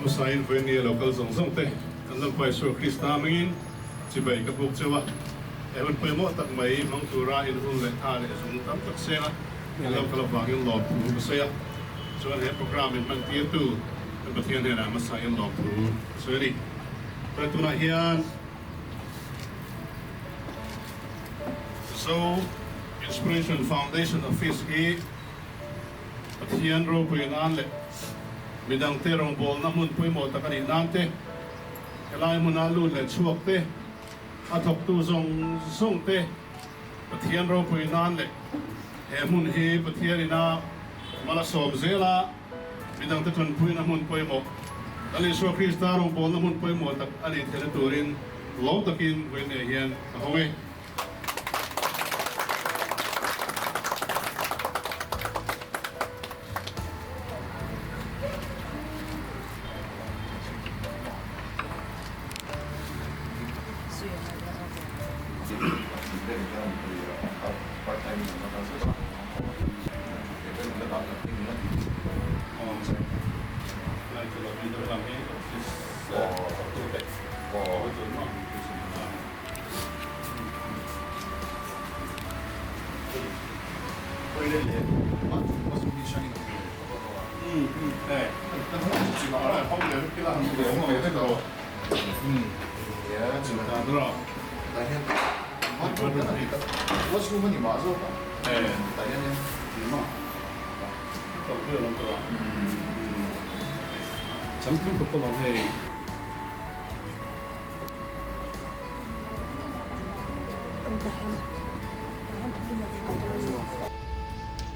Hmasain vawiin lo kal zawng zawng te kan Lalpa Isua Krista hmingin chibai ka buk cheu a, he hun pawimawh tak mai hmang tura in hun leh tha leh zung tam tak seng a in lo kal avangin lawmthu ka sawi a, chuan he programme in hman tirtu kan Pathian hnenah hmasain lawmthu ka sawi a ni. Chuan tunah hian Zo Inspiration Foundation Office hi Pathian ropui nan leh midangte rawngbawlna hmun pawimawh tak a nih nan te, helai hmuna lut leh chhuak te, a thawktu zawng zawng te Pathian ropui nan leh he hmun hi Pathian ina mal a sawm zel a, midangte tanpuina hmun pawimawh, Lal Isua Krista rawngbawlna hmun pawimawh tak a nih theihna turin lawm takin vawiin hian ka hawng e.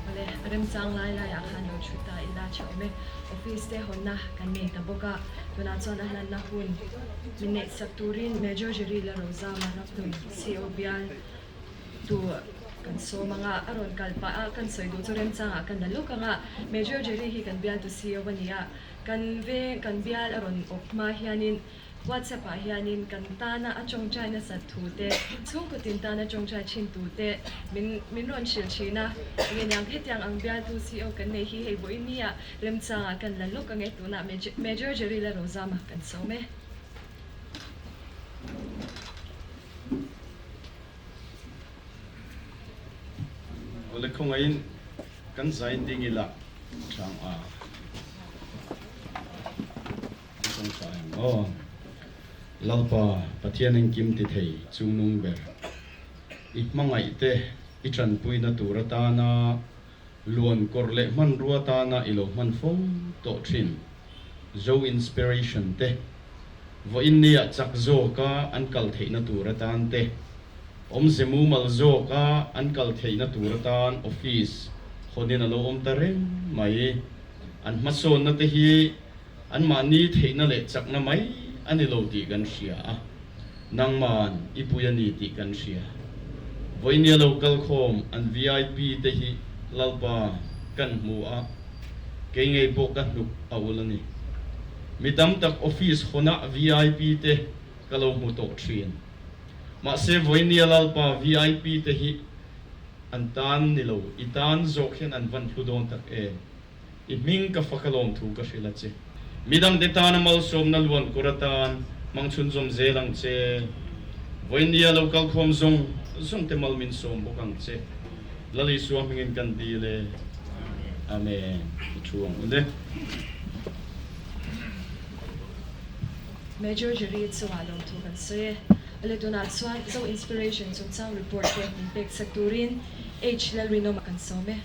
Awle, remchang lai laiah khan lo thu ta ila tha awm e. Office te hawnna kan nei ta bawk a, tunah chuan a hlanna hun min neih sak turin Major Jerry la Rozama Ramhlun CO bial tu kan sawm ang a, a rawn kal pah a, kan sawi duh chu remchangah kan la lawk ang a, Major Jerry hi kan bial tu CO a ni a, kan veng kan bial a rawn awp hma hianin WhatsApp ah hianin kan tana a tawngtai nasat thu te, chhungkaw tin tana tawngtai thin tu te min min rawn hrilh thin a, enge niang hetiang ang bialtu CEO kan nei hi hei vawiin nia remchangah kan la lawk ange tunah Major Jerry la Rozama kan sawm e. Awle khawngaihin kan zain ding ila hrang a. Aw Lalpa, Pathian engkim ti thei chungnung ber, i hmangaih te i tanpuina tur atana luan kawr leh hmanrua tana i lo hman fo tawh thin. Zo Inspiration te vawiin nia chak zawka an kal theihna tur atan te, awmze mumal zawka an kal theihna tur atan office hawnin a lo awm ta reng mai. An hmasawnna te hi anmahni theihna leh chakna mai a ni lo tih kan hria a, nangman i pui a ni tih kan hria. Vawinia lo kal khawm an vip te hi Lalpa kan hmu a, kei ngei pawh ka hnuk a ul a ni. Mi tam tak office hawnah vip te ka lo hmu tawh thin. Mahse vawinia Lalpa vip te hi An tan ni lo, i tan zawk hian an van hlu dawn tak em? I hming ka fak alawm thu ka hrilh a che. Midangte tana malsawmna luan kawr atan hmang chhunzawm zel ang che. Vawinia lo kalkhawm zawng zawng te mal min sawm bawk ang che. Lal Isua hmingin kan dil e. Amen. I thu ang u le. Major Jerry chungah lawmthu kan sawi e. Awle tunah chuan Zo Inspiration chungchang report te min pek chak turin H Lalrinawma kan sawm e.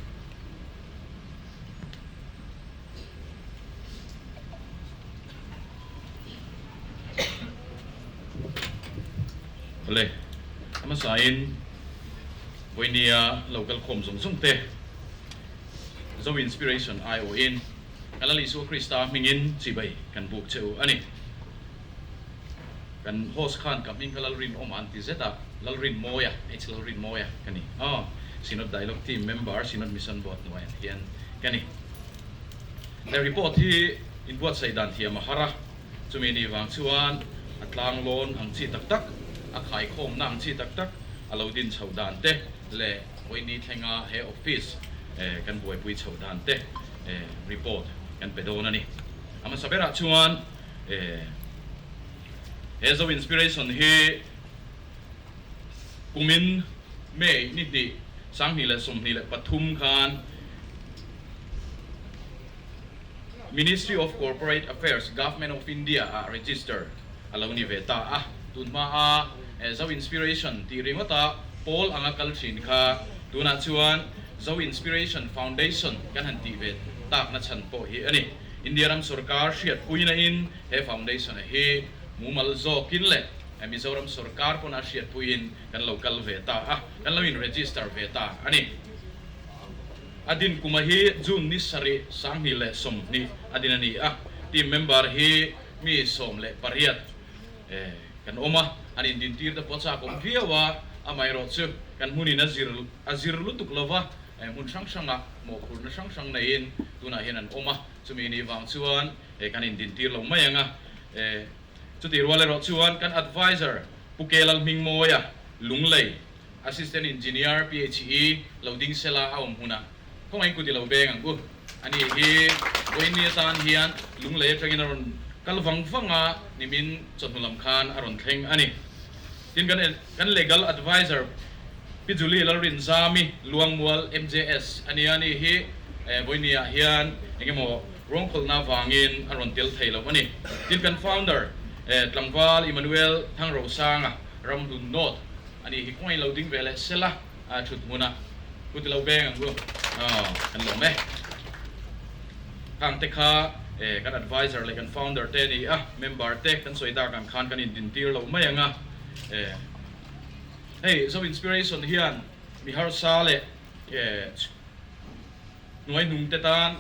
Awle, a hmasain vawinia lo kal khawm zawng zawng te Zo Inspiration aiawhin Ka Lal Isua Krista hmingin chibai kan buk che u a ni. Kan host khan ka hming kha Lalrinawma an ti zet a, Lalrinmawia, H Lalrinmawia ka ni. Aw, Synod Dialogue Team member, Synod Mission Board hnuaiah hian ka ni. He report hi inbuatsaih dan thiam a har a, chumi ni vang chuan a tlang lawn ang chi tak tak, a khaikhawmna ang chi tak tak a lo din chhoh dan te leh vawiini thlenga he office kan buaipui chhoh dan te report kan pe dawn a ni. A hmasa berah chuan he Zo Inspiration hi kumin May ni hnih 2023 khan Ministry of Corporate Affairs, Government of India ah register a lo ni ve ta a. Tun hmaa Zo Inspiration tih ringawta pawl anga kal thin kha tunah chuan Zo Inspiration Foundation kan han tih ve takna chhan pawh hi a ni. India ram sorkar hriatpuina in he foundation a hi mumal zawkin leh Mizoram sorkar pawn a hriatpuiin kan lo kal ve ta a, kan lo in register ve ta a ni. A din kuma hi June ni sarih 2020 a din a ni a, team member hi mi 18 kan awm a, an indintir te pawh chak awm viau a, amaherawh chu kan hmunin a zir a zir lutuk lova, hmun hrang hrangah mawhphurhna hrang hrang neiin tunah hian an awm a, chumi nih vang chuan kan indintir lo mai ang a. Chutih rual erawh chuan kan adviser Pu Kelalhmingmawia Lunglei, Assistant Engineer PHE lo ding sela a awm hunah khawngaih kut i lo beng ang u. Ani hi vawiin atan hian Lunglei atangin a rawn kal vang vang a, nimin chawhnu lam khan a rawn thleng a ni. Tin kan kan Legal Adviser Pi Julie Lalrinzami Luangmual MJS a nia, ani hi vawiin ah hian engemaw ruangkhawlhna vangin a rawn tel thei lo a ni. Tin kan Founder Tlangval Emmanuel Thangrosanga Ramhlun North a ni hi khawngaih lo ding ve leh sela a thut hmunah kut i lo beng ang u kan lawm e. Khang te kha kan adviser leh kan founder te a ni a, member te kan sawi dak ang khan kan indintir lo mai ang a. Hei Zo Inspiration hian mi harsa leh hnuaihnung te tan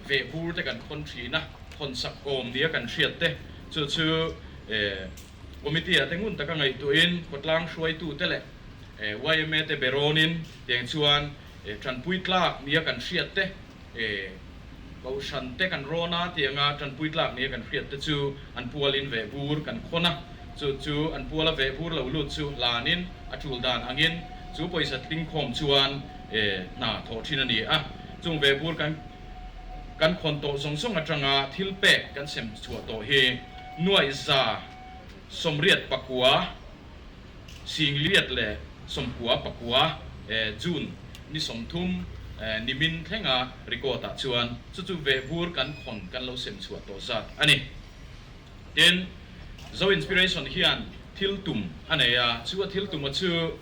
vehbur te kan khawn thin a, khawn sak awm nia kan hriat te chu chu Committee ah te ngun taka ngaihtuahin khawtlang hruaitute leh yma te berawnin tiang chuan tanpui tlak nia kan hriat te, Kohhran te kan rawn a tianga tanpui tlak nia kan hriat te chu an pualin vehbur kan khawn a, chu chu an puala vehbur lo lut chu hlanin a tul dan angin chu pawisa tlingkhawm chuan hna thawh thin a ni a, chung vehbur kan kan khawn tawh zawng zawng atanga thil pek kan sem chhuah tawh hi nuaih 89 189 June ni 30 nimin thlenga record ah chuan chu chu vehbur kan khawn kan lo sem chhuah tawh zat a ni. Tin, Zo Inspiration hian thil tum a nei a, chu a thil tum a chu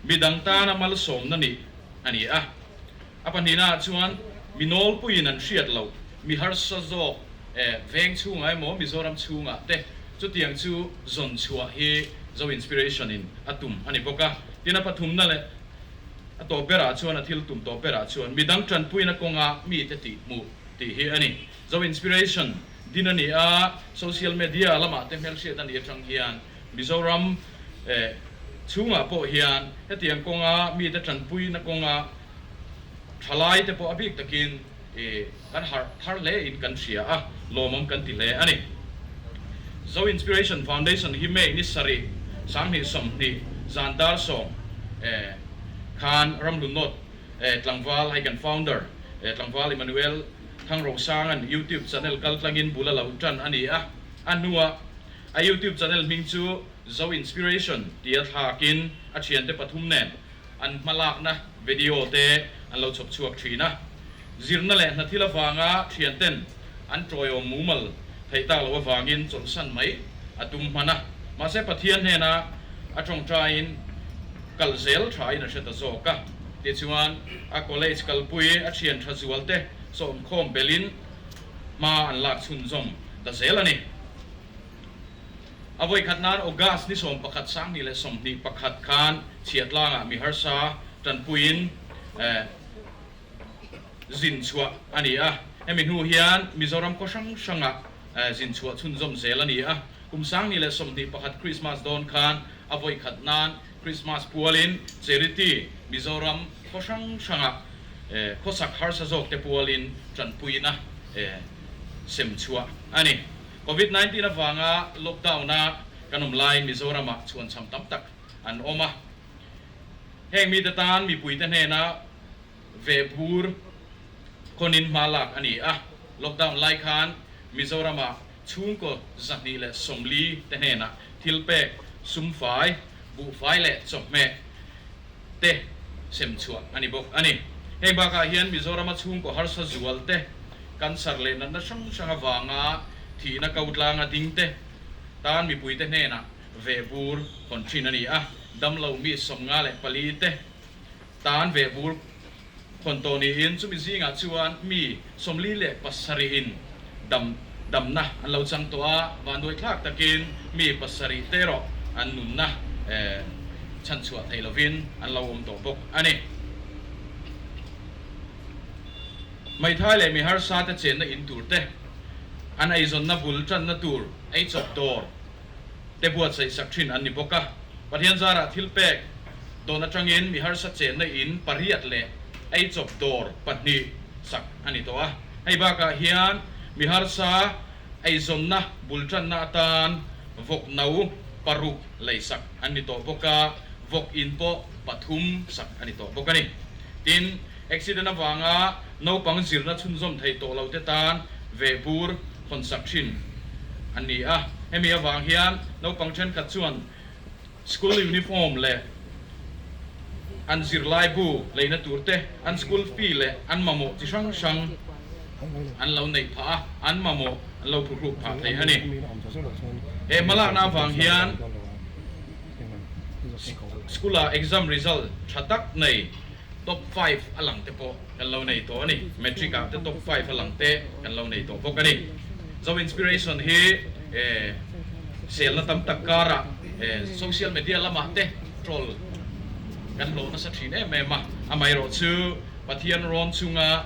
midang tana malsawmna nih a ni a. A pahnihnaah chuan mi nawlpuiin an hriat loh, mi harsa zawk veng chhungah emaw Mizoram chhungah te chutiang chu zawn chhuah hi Zo Inspiration in a tum a ni bawk a. Tin a pathumna leh a tawp berah chuan a thil tum tawp berah chuan midang tanpuina kawnga mite tih hmuh tih hi a ni. Zo Inspiration din a ni a, social media lamah te hmelhriat a nih atang hian Mizoram chhungah pawh hian hetiang kawnga mite tanpuina kawnga Thalai te pawh a bik takin kan harh thar hle in kan hria a, lawmawm kan ti hle a ni. Zo Inspiration Foundation hi May ni sarih 2020 zan dar 10 khan Ramhlun North tlangval hei kan founder tlangval Emmanuel Thangrosanga'n YouTube channel kaltlangin bul a lo tan a ni a, a hnuah a YouTube channel hming chu Zo Inspiration tia thlakin a thiante pathum nen an hmalakna video te an lo chhawp chhuak thin a. Zirna leh hna thil avanga thianten an tawiawm mumal theih tak loh avangin chawlhsan mai a tum hman a. Mahse Pathian hnena a tawngtaiin kal zel thain a hre ta zawk a. Tichuan a college kalpui a thian tha zual te sawmkhawm belin hma an lak chhunzawm ta zel a ni. A vawikhat nan August ni 11 2021 khan Chhiatlangah mi harsa tanpuiin zin chhuah a ni a. Hemi hnu hian Mizoram khaw hrang hrangah zin chhuah chhunzawm zel a ni a. Kum 2021 Krismas dawn khan a vawikhat nan Krismas pualin Charity Mizoram khaw hrang hrangah khawsak harsa zawkte pualin tanpuina sem chhuah a ni. Covid 19 avanga lockdown a kan awm laiin Mizoram ah chhuanchham tam tak an awm a. Heng mite tan mipuite hnena vehbur khawnin hma lak a ni a. Lockdown lai khan Mizorama chhungkaw 240 te hnenah thil pek, sumfai, buhfai leh chawhmeh te sem chhuah a ni bawk a ni. Heng bakah hian Mizorama chhungkaw harsa zual te, cancer leh natna hrang hrang avanga thihna ko tlanga ding te tan mipuite hnenah vehbur hawn thin a ni a, damlo mi 54 te tan vehbur hawn tawh niin chumi zingah chuan mi 47 in dam damna an lo chang tawh a, vanduaithlak takin mi pasarih te erawh an nunna chhanchhuah thei lovin an lo awm tawh bawk a ni. Hmeithai leh mi harsa te chenna in tur te, an eizawnna bul tanna tur eichawp dawr te buatsaih sak thin an ni bawk a. Pathian zarah thil pek dawn atangin mi harsa chenna in pariat leh eichawp dawr pahnih sak a ni tawh a. Hei bakah hian mi harsa eizawnna bul tanna atan vawk no paruk lei sak an ni tawh bawk a, vawk in pawh pathum sak a ni tawh bawk a ni. Tin, accident avanga naupang zirna chhunzawm thei tawh lo te tan vehbur hawn sak thin an ni a. Hemi avang hian naupang thenkhat chuan school uniform leh an zirlai bu leina tur te, an school fee leh an mamawh chi hrang hrang an lo neih phah a, an mamawh an lo phuhruk phah thei a ni. He hmalakna avang hian school-ah exam result tha tak nei top five a lang te pawh kan lo nei tawh a ni. Matric ah te top five a lang te kan lo nei tawh bawk a ni. Zo Inspiration hi selna tam tak karah social media lamah te troll kan hlawh nasa thin em em a. Amaherawh chu Pathian rawn chunga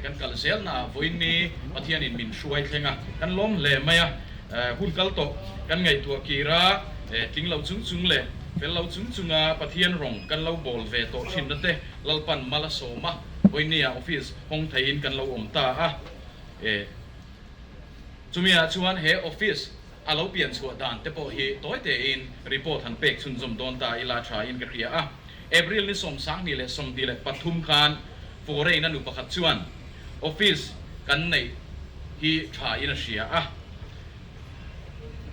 kan kal zelnaah vawiinni Pathianin min hruai thleng a, kan lawm hle mai a. Hun kal tawh kan ngaihtuah kir a, tling lo chung chung leh fel lo chung chunga Pathian rawng kan lo bawl ve tawh thinna te Lalpan mal a sawm a, vawiinniah office hawng theihin kan lo awm ta a. Chumiah chuan he office a lo pian chhuah dan te pawh hi tawi tein report han pek chhunzawm dawn ta ila thain ka hria a. April ni 23 khan foreign a nu pakhat chuan office kan neih hi tha in a hria a,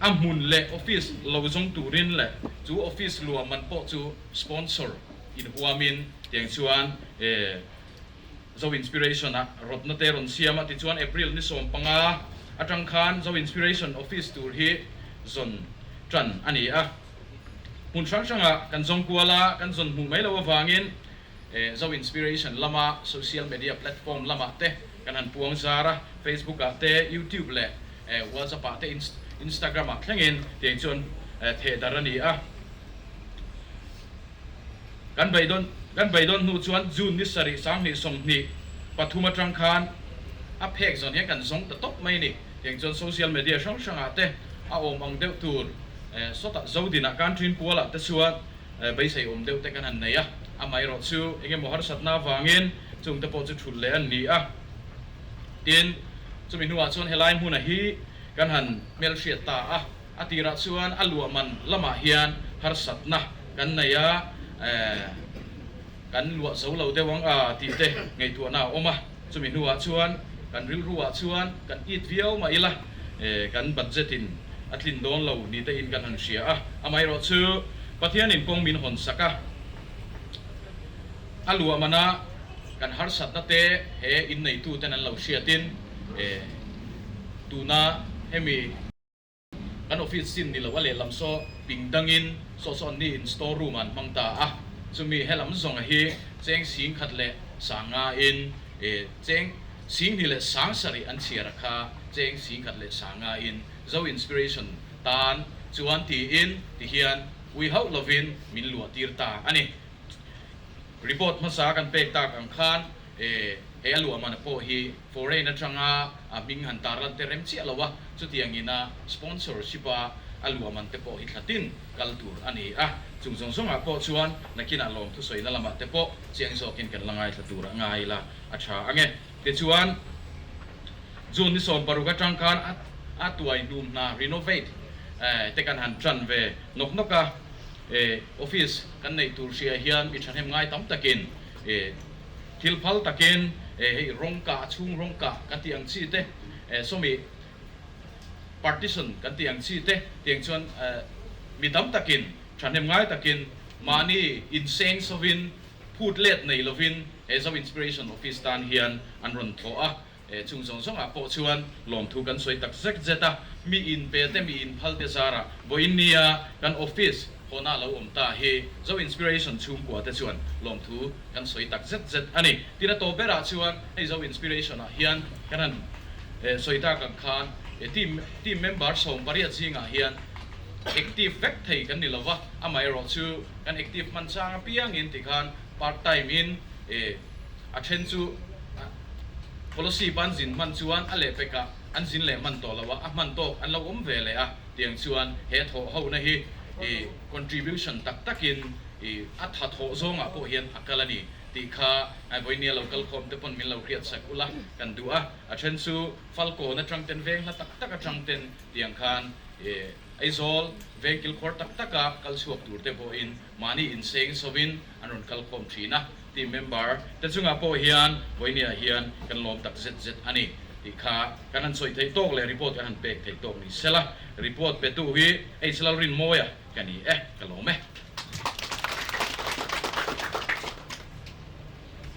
a hmun leh office lo zawng turin leh chu office luah man pawh chu sponsor in huamin tiang chuan Zo Inspiration ah rawtna te rawn siam a, tichuan April ni 15 atang khan Zo Inspiration office tur hi zawn tan a ni a, hmun hrang hrangah kan zawng kual a, kan zawn hmuh mai loh avangin Zo Inspiration lama social media platform lamah te kan han puang zar a, Facebook ah te, YouTube leh WhatsApp ah te, Instagram ah thlengin tiang chuan theh darh a ni a. Kan beidawn kan beidawn hnu chuan June ni sarih 2023 atang khan a phek zawn hian kan zawng ta tawp mai a ni. Tiang chuan social media hrang hrangah te a awm ang deuh tur sawtah Zodinah kan thin kualah te chuan Beisei awm deuh te kan han nei a, amaherawh chu eng emaw harsatna avangin chung te pawh chu thulh leh an ni a. Tin, chumi hnuah chuan helai hmuna hi kan han hmelhriat ta a, a tirah chuan a luah man lamah hian harsatna kan nei a, kan luah zo lo deuh ang a tih te ngaihtuahna a awm a. Chumi hnuah chuan kan rilruah chuan kan it viau mah ila, kan budget in a tlin dawn lo ni te in kan han hria a. Amaherawh chu Pathianin kawng min hawn sak a, a luah mana kan harsatna te he inneitu ten an lo hriatin tuna hemi Kan office chin ni lo a lehlam saw ping dangin saw saw an ni in store room ah an hmang ta a, chumi helam zawnga hi cheng singkhat leh sanga in cheng singhnih leh sang sarih an chhiar a kha cheng singkhat leh sanga in Zo Inspiration tan chuan tiin tihian ui hauh lovin min luah tir ta a ni. Report hmasa kan pek tak ang khan he a luah man pawh hi Foreign atanga a hming han tar lan te rem chiah lo a, chutiangin a sponsorship a a luah man te pawh hi thlatin kal tur a ni a, chung zawng zawngah pawh chuan nakinah lawm thusawina lamah te pawh chiang zawkin kan la ngaithla tur a ngai ila a tha ang e. Tichuan, June ni 16 atang khan a a tuai hnum hna renovate te kan han tan ve nawk nawk a, office kan neih tur hria hian mi thahnem ngai tam takin Thil phal takin hei rawng kah, chhung rawng kah kan tih ang chi te sawmi Partition kan tih ang chi te tiang chuan mi tam takin thahnem ngai takin mahni inseng sovin phut let nei lovin he Zo Inspiration Office tan hian an rawn thawh a. Chung zawng zawngah pawh chuan lawmthu kan sawi tak zet zet a, mi inpe te mi inphal te zarah vawiin nia kan office hawna lo awm ta hi Zo Inspiration chhungkua te chuan lawmthu kan sawi tak zet zet a ni. Tin a tawp berah chuan hei Zo Inspiration ah hian kan han sawi tak ang khan team team member 80 zingah hian active vek thei kan ni lova, amaherawh chu kan active hman chang apiangin tikhan part time in a then chu Policy ban zin hman chuan a lehpekah an zin leh hman tawh lo a, a hman tawk an lo awm ve leh a, tiang chuan he thawh hona hi i contribution tak takin i a tha thawh zawngah pawh hian a kal a ni tih kha vawinia lo kal khawm te pawn min lo hriat sak ula kan duh a, a then chu Falkawn atang ten veng hla tak tak atang ten tiang khan i Aizawl veng kilkhawr tak taka kal chhuak tur te pawhin mahni inseng sovin an rawn kal khawm thin a. Team member te chungah pawh hian vawinia hian kan lawm tak zet zet a ni tih kha kan han sawi theih tawk leh report kan han pek theih tawk ni sela, report petu hi H Lalrinmawia ka ni e, ka lawm e.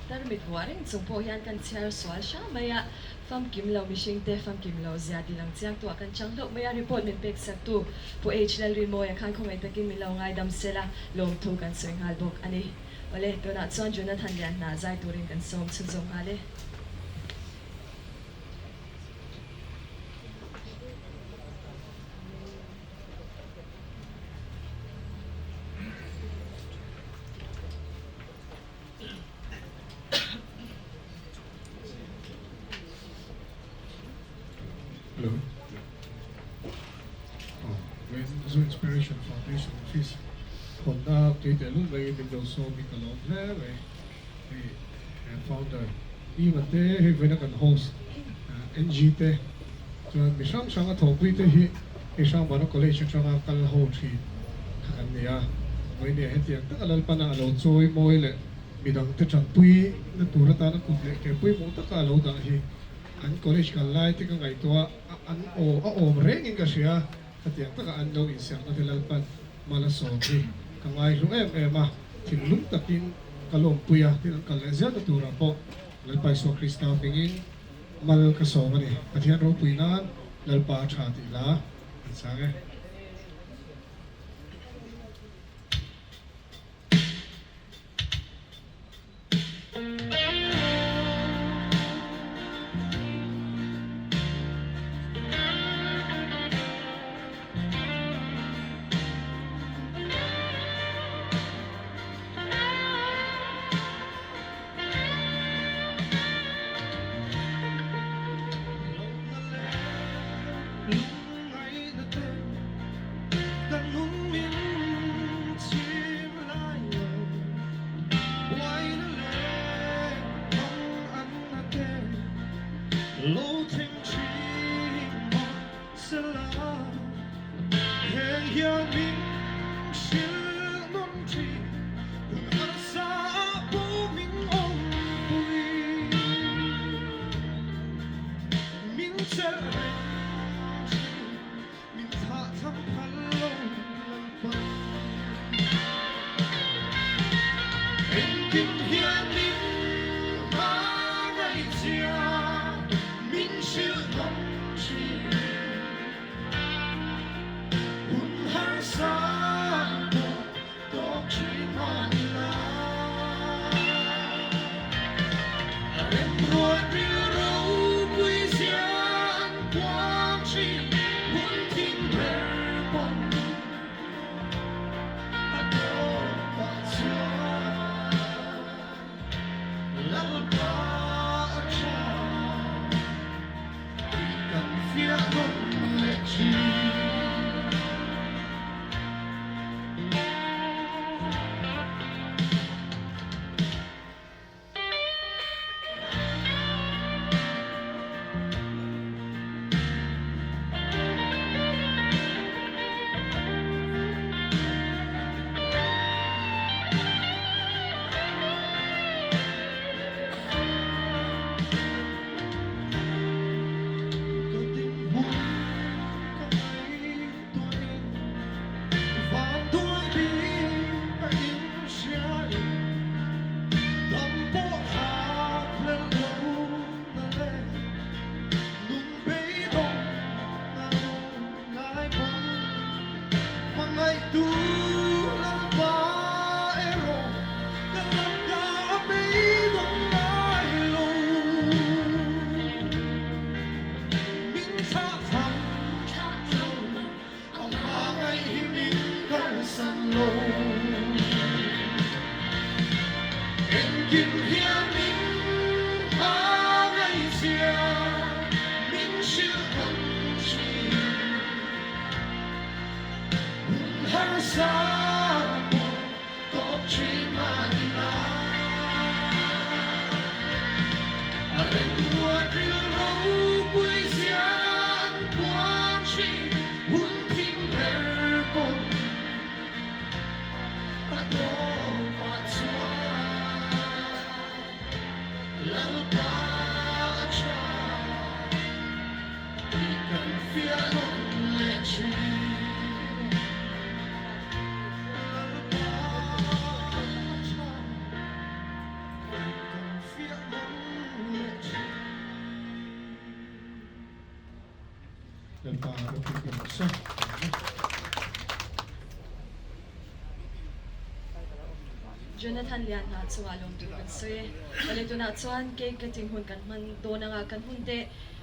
Tarmit vuah reng chung pawh hian kan chhiar sual hram mai a, famkim lo mihring te famkim lo zia ti lang chiang tuah kan chang hlauh mai a, report min pek sak tu Pu H Lalrinmawia khan khawngaih takin min lo ngaidam sela lawmthu kan sawi nghal bawk a ni. Awle, tunah chuan Jonathan lian hna zai turin kan sawm chhunzawm nghal e. Hello. Aw, Vawiin Zo Inspiration Foundation Office hawnna kei teh lul mai min lo sawm hi ka lawm hle mai. Hei he founder Ima te hei vawiina kan host NG te chuan mi hrang hrang a thawhpui te hi hei Hrangvana College atanga kal ho thin kha kan ni a. Vawiin hetiang taka Lalpana a lo chawi mawi leh midang te tanpui na tur atana kut leh ke pawimawh taka a lo dah hi an college kal lai te ka ngaihtuah a, an aw a awm rengin ka hria, khatiang taka an lo inserhna te Lalpan mal a sawm hi ka ngaihlu em em a, thinlung takin ka lawmpui a, tin an kal leh zelna turah pawh Lalpa Isua Krista hmingin mal ka sawm a ni, Pathian ropui nan Lalpa a tha tih hla an sang e. Lalpa ropui ber rawh se. Amen. Jonathan Lianhna chungah lawmtu kan sawi e. Pale tunah chuan cake cutting hun kan hman dawn anga kan hun te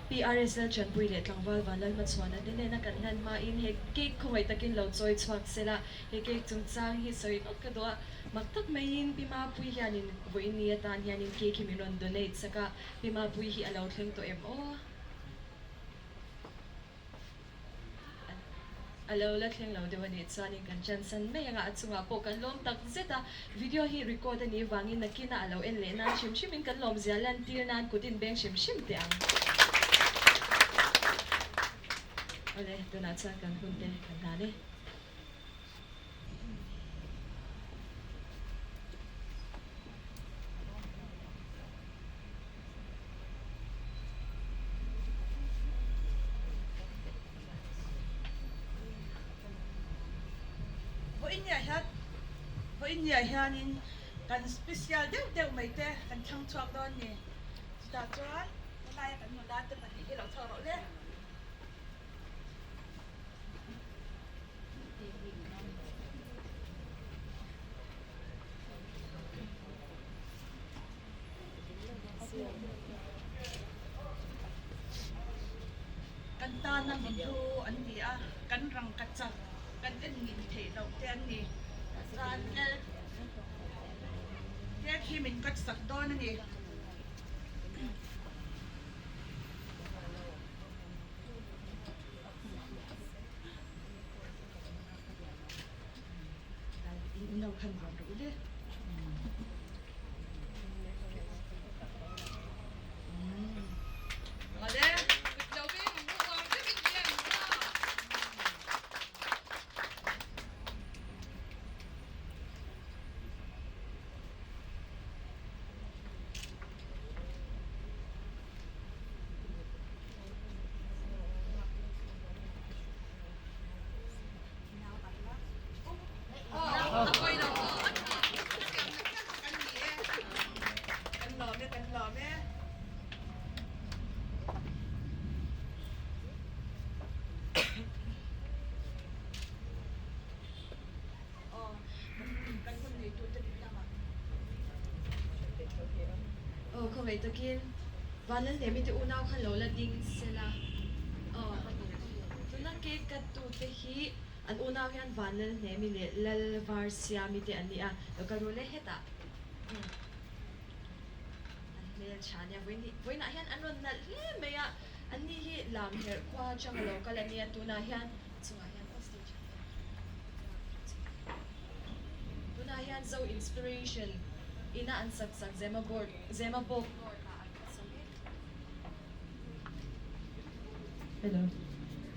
PRS Lalchanpui leh Tlangval Vanlalhmachhuana te nena kan hlan hmain he cake khawngaih takin lo chawi chhuak sela he cake chungchang hi sawi nawk ka duh a. Mak tak maiin Pi Mapui hianin vawiin ni atan hianin cake hi min rawn donate sak a, Pi Mapui hi a lo thleng tawh em aw? A lo la thleng lo deuh a nih chuanin kan chansan mai anga a chungah pawh kan lawm tak zet a, video hi record a nih vangin nakin a a lo en leh nan hrim hrimin kan lawmzia lantir nan kut in beng hrim hrim teh ang. Awle, tunah chuan kan hun te kan hlan e. Vawiinniah hianin kan special deuh deuh mai te kan thlang chhuak dawn ni. Chutah chuan helaia kan nula te pahnih hi lo chhuak rawh le. Kan tana mi hlu an ni a, kan rangkachak, kan en nin theih loh te an ni. Chuan cake hi min cut sak dawn a ni. Aw khawngaih takin Vanlalnemi te unau khan lo la ding sela aw tuna cake cut tu te hi an unau hian Vanlalnemi leh Lalvarsiami te an ni a lo kal ru le hetah an hmel tha nia vawiinah hian an rawn nalh hle mai a an ni hi Lamherh khua atanga lo kal a nia tunah hian chungah hian aw stage ah Tunah hian Zo Inspiration ina an sak sak Zemabawk Zemabawk North ah an khawsa mek. Hello.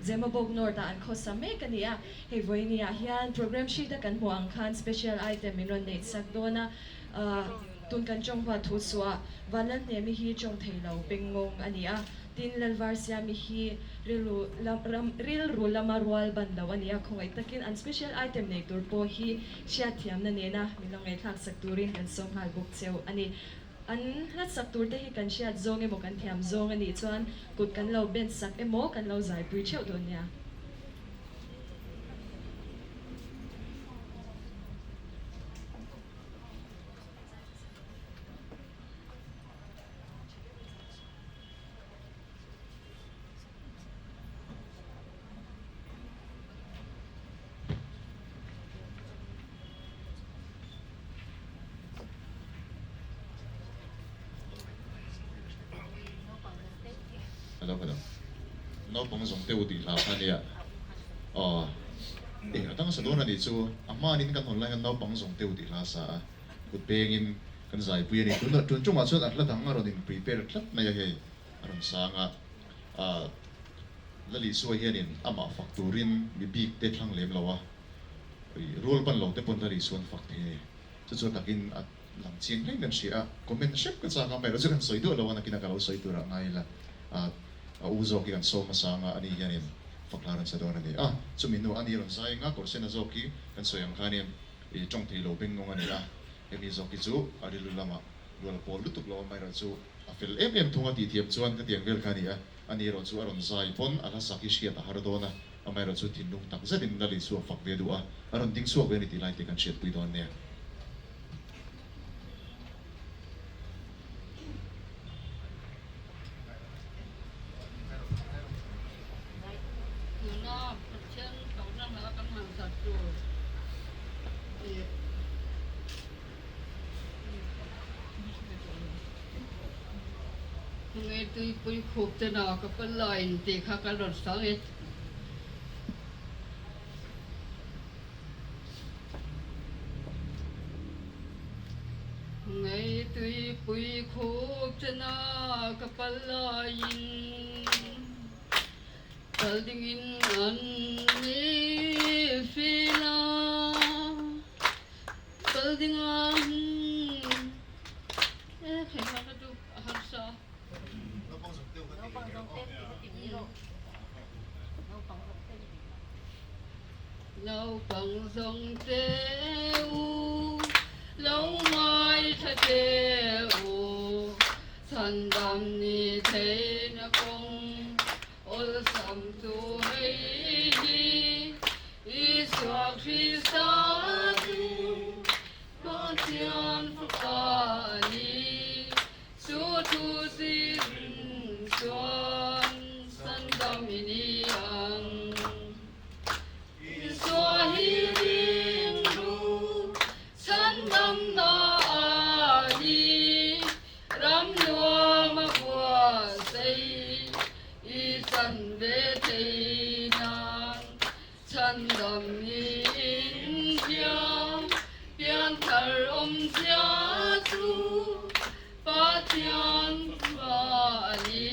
Zemabawk North ah an khawsa mek a ni a. Hei vawinia hian program sheet a kan hmuh ang khan special item min rawn neih sak dawn a. Tun kan tawng huat thu suah Vanlalhnemi hi tawng thei lo bengngawng a ni a. Tin, Lalvarsiami hi rilru lam rilru lama rual ban lo a ni a, khawngaih takin an special item nei tur pawh hi hriatthiamna nena min lo ngaihthlak sak turin kan sawm nghal bawk cheu a ni. An hlat sak tur te hi kan hriat zawng emaw kan thiam zawng a nih chuan kut kan lo ben sak emaw kan lo zaipui theuh dawn nia. Hello hello naupang zawng te u tih hla kha nia aw eng a dang sa dawn a nih chu a hmanin kan hawn lai khan naupang zawng te u tih hla a sa a kut pengin Kan zaipui a ni. Tun tun chungah chuan a hla dang a rawn in prepare tlat mai a hei, a rawn sang a. Ahh Lalisua hianin amah fak turin mi bik te thlang lem lo a, rual ban lo te pawn Lalisua an fak thei a ni. Chu chu a takin a lang chiang hle kan hria a, comment hrep ka chak a, amaherawh chu kan sawi duah lo a, nakin a ka lo sawi turah ngai ila. Ahh a u zawk hi kan sawm a sang a, ani hianin fak hla rawn sa dawn a ni. A chumi hnuah ani rawn zai eng a, kawr sena zawk hi kan sawi ang khanin i tawng thei lo beng ngawng a ni a. Hemi zawk hi chu a rilru lamah rual pawl lutuk lo amaherawh chu a A fel em em thung a tih thiam chuan hetiang vel kha a ni a, ani erawh chu a rawn zai pawn a hla sak hi hriat a har dawn a, amaherawh chu thinlung tak zetin Lal Isua fak ve duh a, a rawn ding chhuak ve a ni tih lai te kan hriatpui dawn nia. Tuna Pathian hlauhna hla kan han sak tur tih Tunge tuipui khup te na ka pal laiin tih kha kan rawn sang e. Ngei tuipui khup che na ka pal laiin kal dingin an ni fil a, kal dinga e thei kha ka chu a harsa. Naupang zawng te u, lo ngaithla te u, chhandam ni theihna kawng awlsam chu hei hi, Isua Krista chu Pathian Fapa a ni. Chu thu zin chuan chhandam i ni ang. Isua hi ringru chhandamna a ni, ram nuam a buatsaih i chan ve thei nan. Chhandam niin hian pianthar awmzia chu Pathian hma a ni.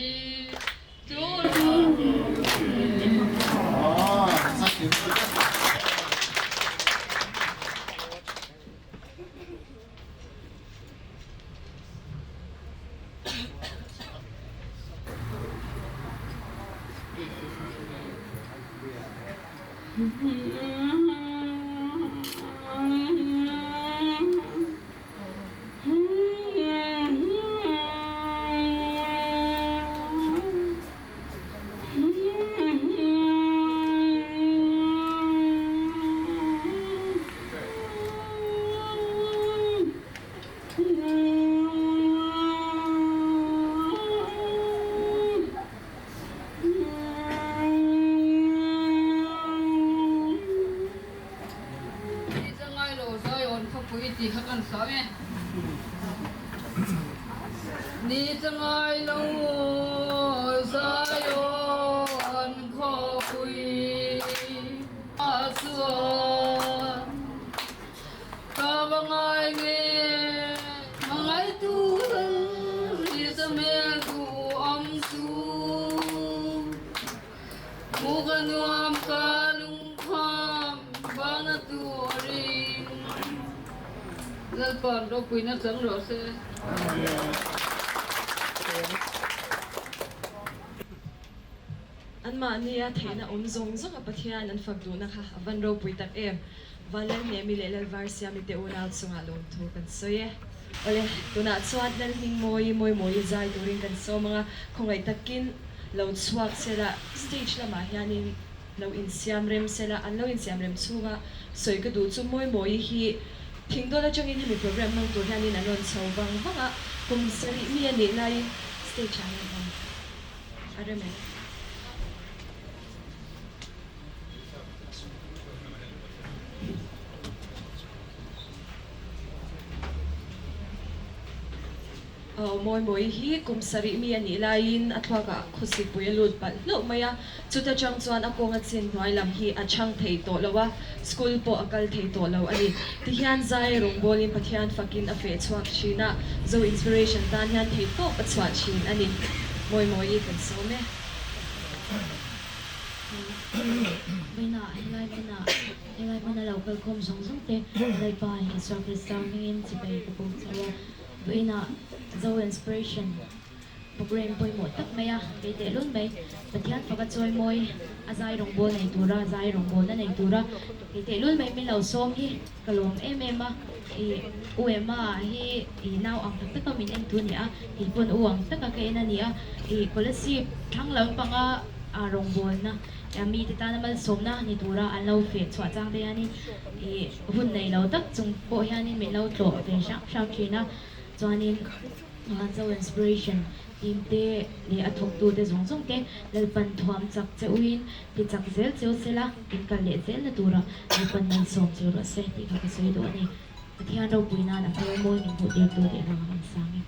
Ni changai lo Zion khawpui a chuan ka va ngai nge hmangaihtu hi sa hmel duhawm chu hmuh ka nuam ka lungkham vana tuarin Lalpa'n ropuina chang rawh se. Anmahnia theihna awm zawng zawng a Pathian an fak duhna kha a van ropui tak em. Vanlalhnemi leh Lalvarsiami te unau chungah lawmthu kan sawi e. Awle, tunah chuan Lalhmingmawi Mawimawi zai turin kan sawm ang a, khawngaih takin lo chhuak sela, stage lamah hianin lo insiam rem sela, an lo insiam rem chhunga sawi ka duh chu Mawimawi hi Thingdawl atangin hemi program hmang tur hianin an rawn chho vang vang a, kum sarih mi a nih laiin stage ah hian awm a rem em? Aw Mawimawi hi kum sarih mi a nih laiin a thluakah khawsipui a lut palh hlauh mai a, chuta chang chuan a kawnga chin hnuai lam hi a chhang thei tawh lo a, school pawh a kal thei tawh lo a ni. Tihian zai rawngbawlin Pathian fakin a feh chhuak thin a, Zo Inspiration tan hian theihtawp a chhuah thin a ni. Mawimawi kan sawm e. Vawiinah helai hmunah helai hmuna lo kalkhawm zawng zawng te Lalpa Isua Krista hmingin chibai ka pawm chho a. Vawiinah Zo Inspiration Program pawimawh tak mai a, kei teh lul mai. Pathian faka chawi mawi a zai rawngbâwl nei tura, zai rawngbâwlna nei tura kei teh lul mai min lo sawm hi ka lawm em em a. I U Emma hi i nau ang tak taka min en tu a ni a, kei pawn U ang taka ka en a ni a. I Kolasib thlang lampanga rawngbâwlna mite tana malsawmna ni tura an lo feh chhuah chang te hianin i hun nei lo tak chung pawh hianin min lo tlawh ve hram hram thin a. Chuanin. Zo Inspiration team te leh a thawktu te zawng zawng te Lalpan thuam chak che uin ti chak zel cheu sela in kal leh zel na tura Lalpan malsawm cheu rawh se tih kha ka sawi duh a ni. Pathian ropui nan a hmel mawi min hmuh tir tu teh vang a kan sang e.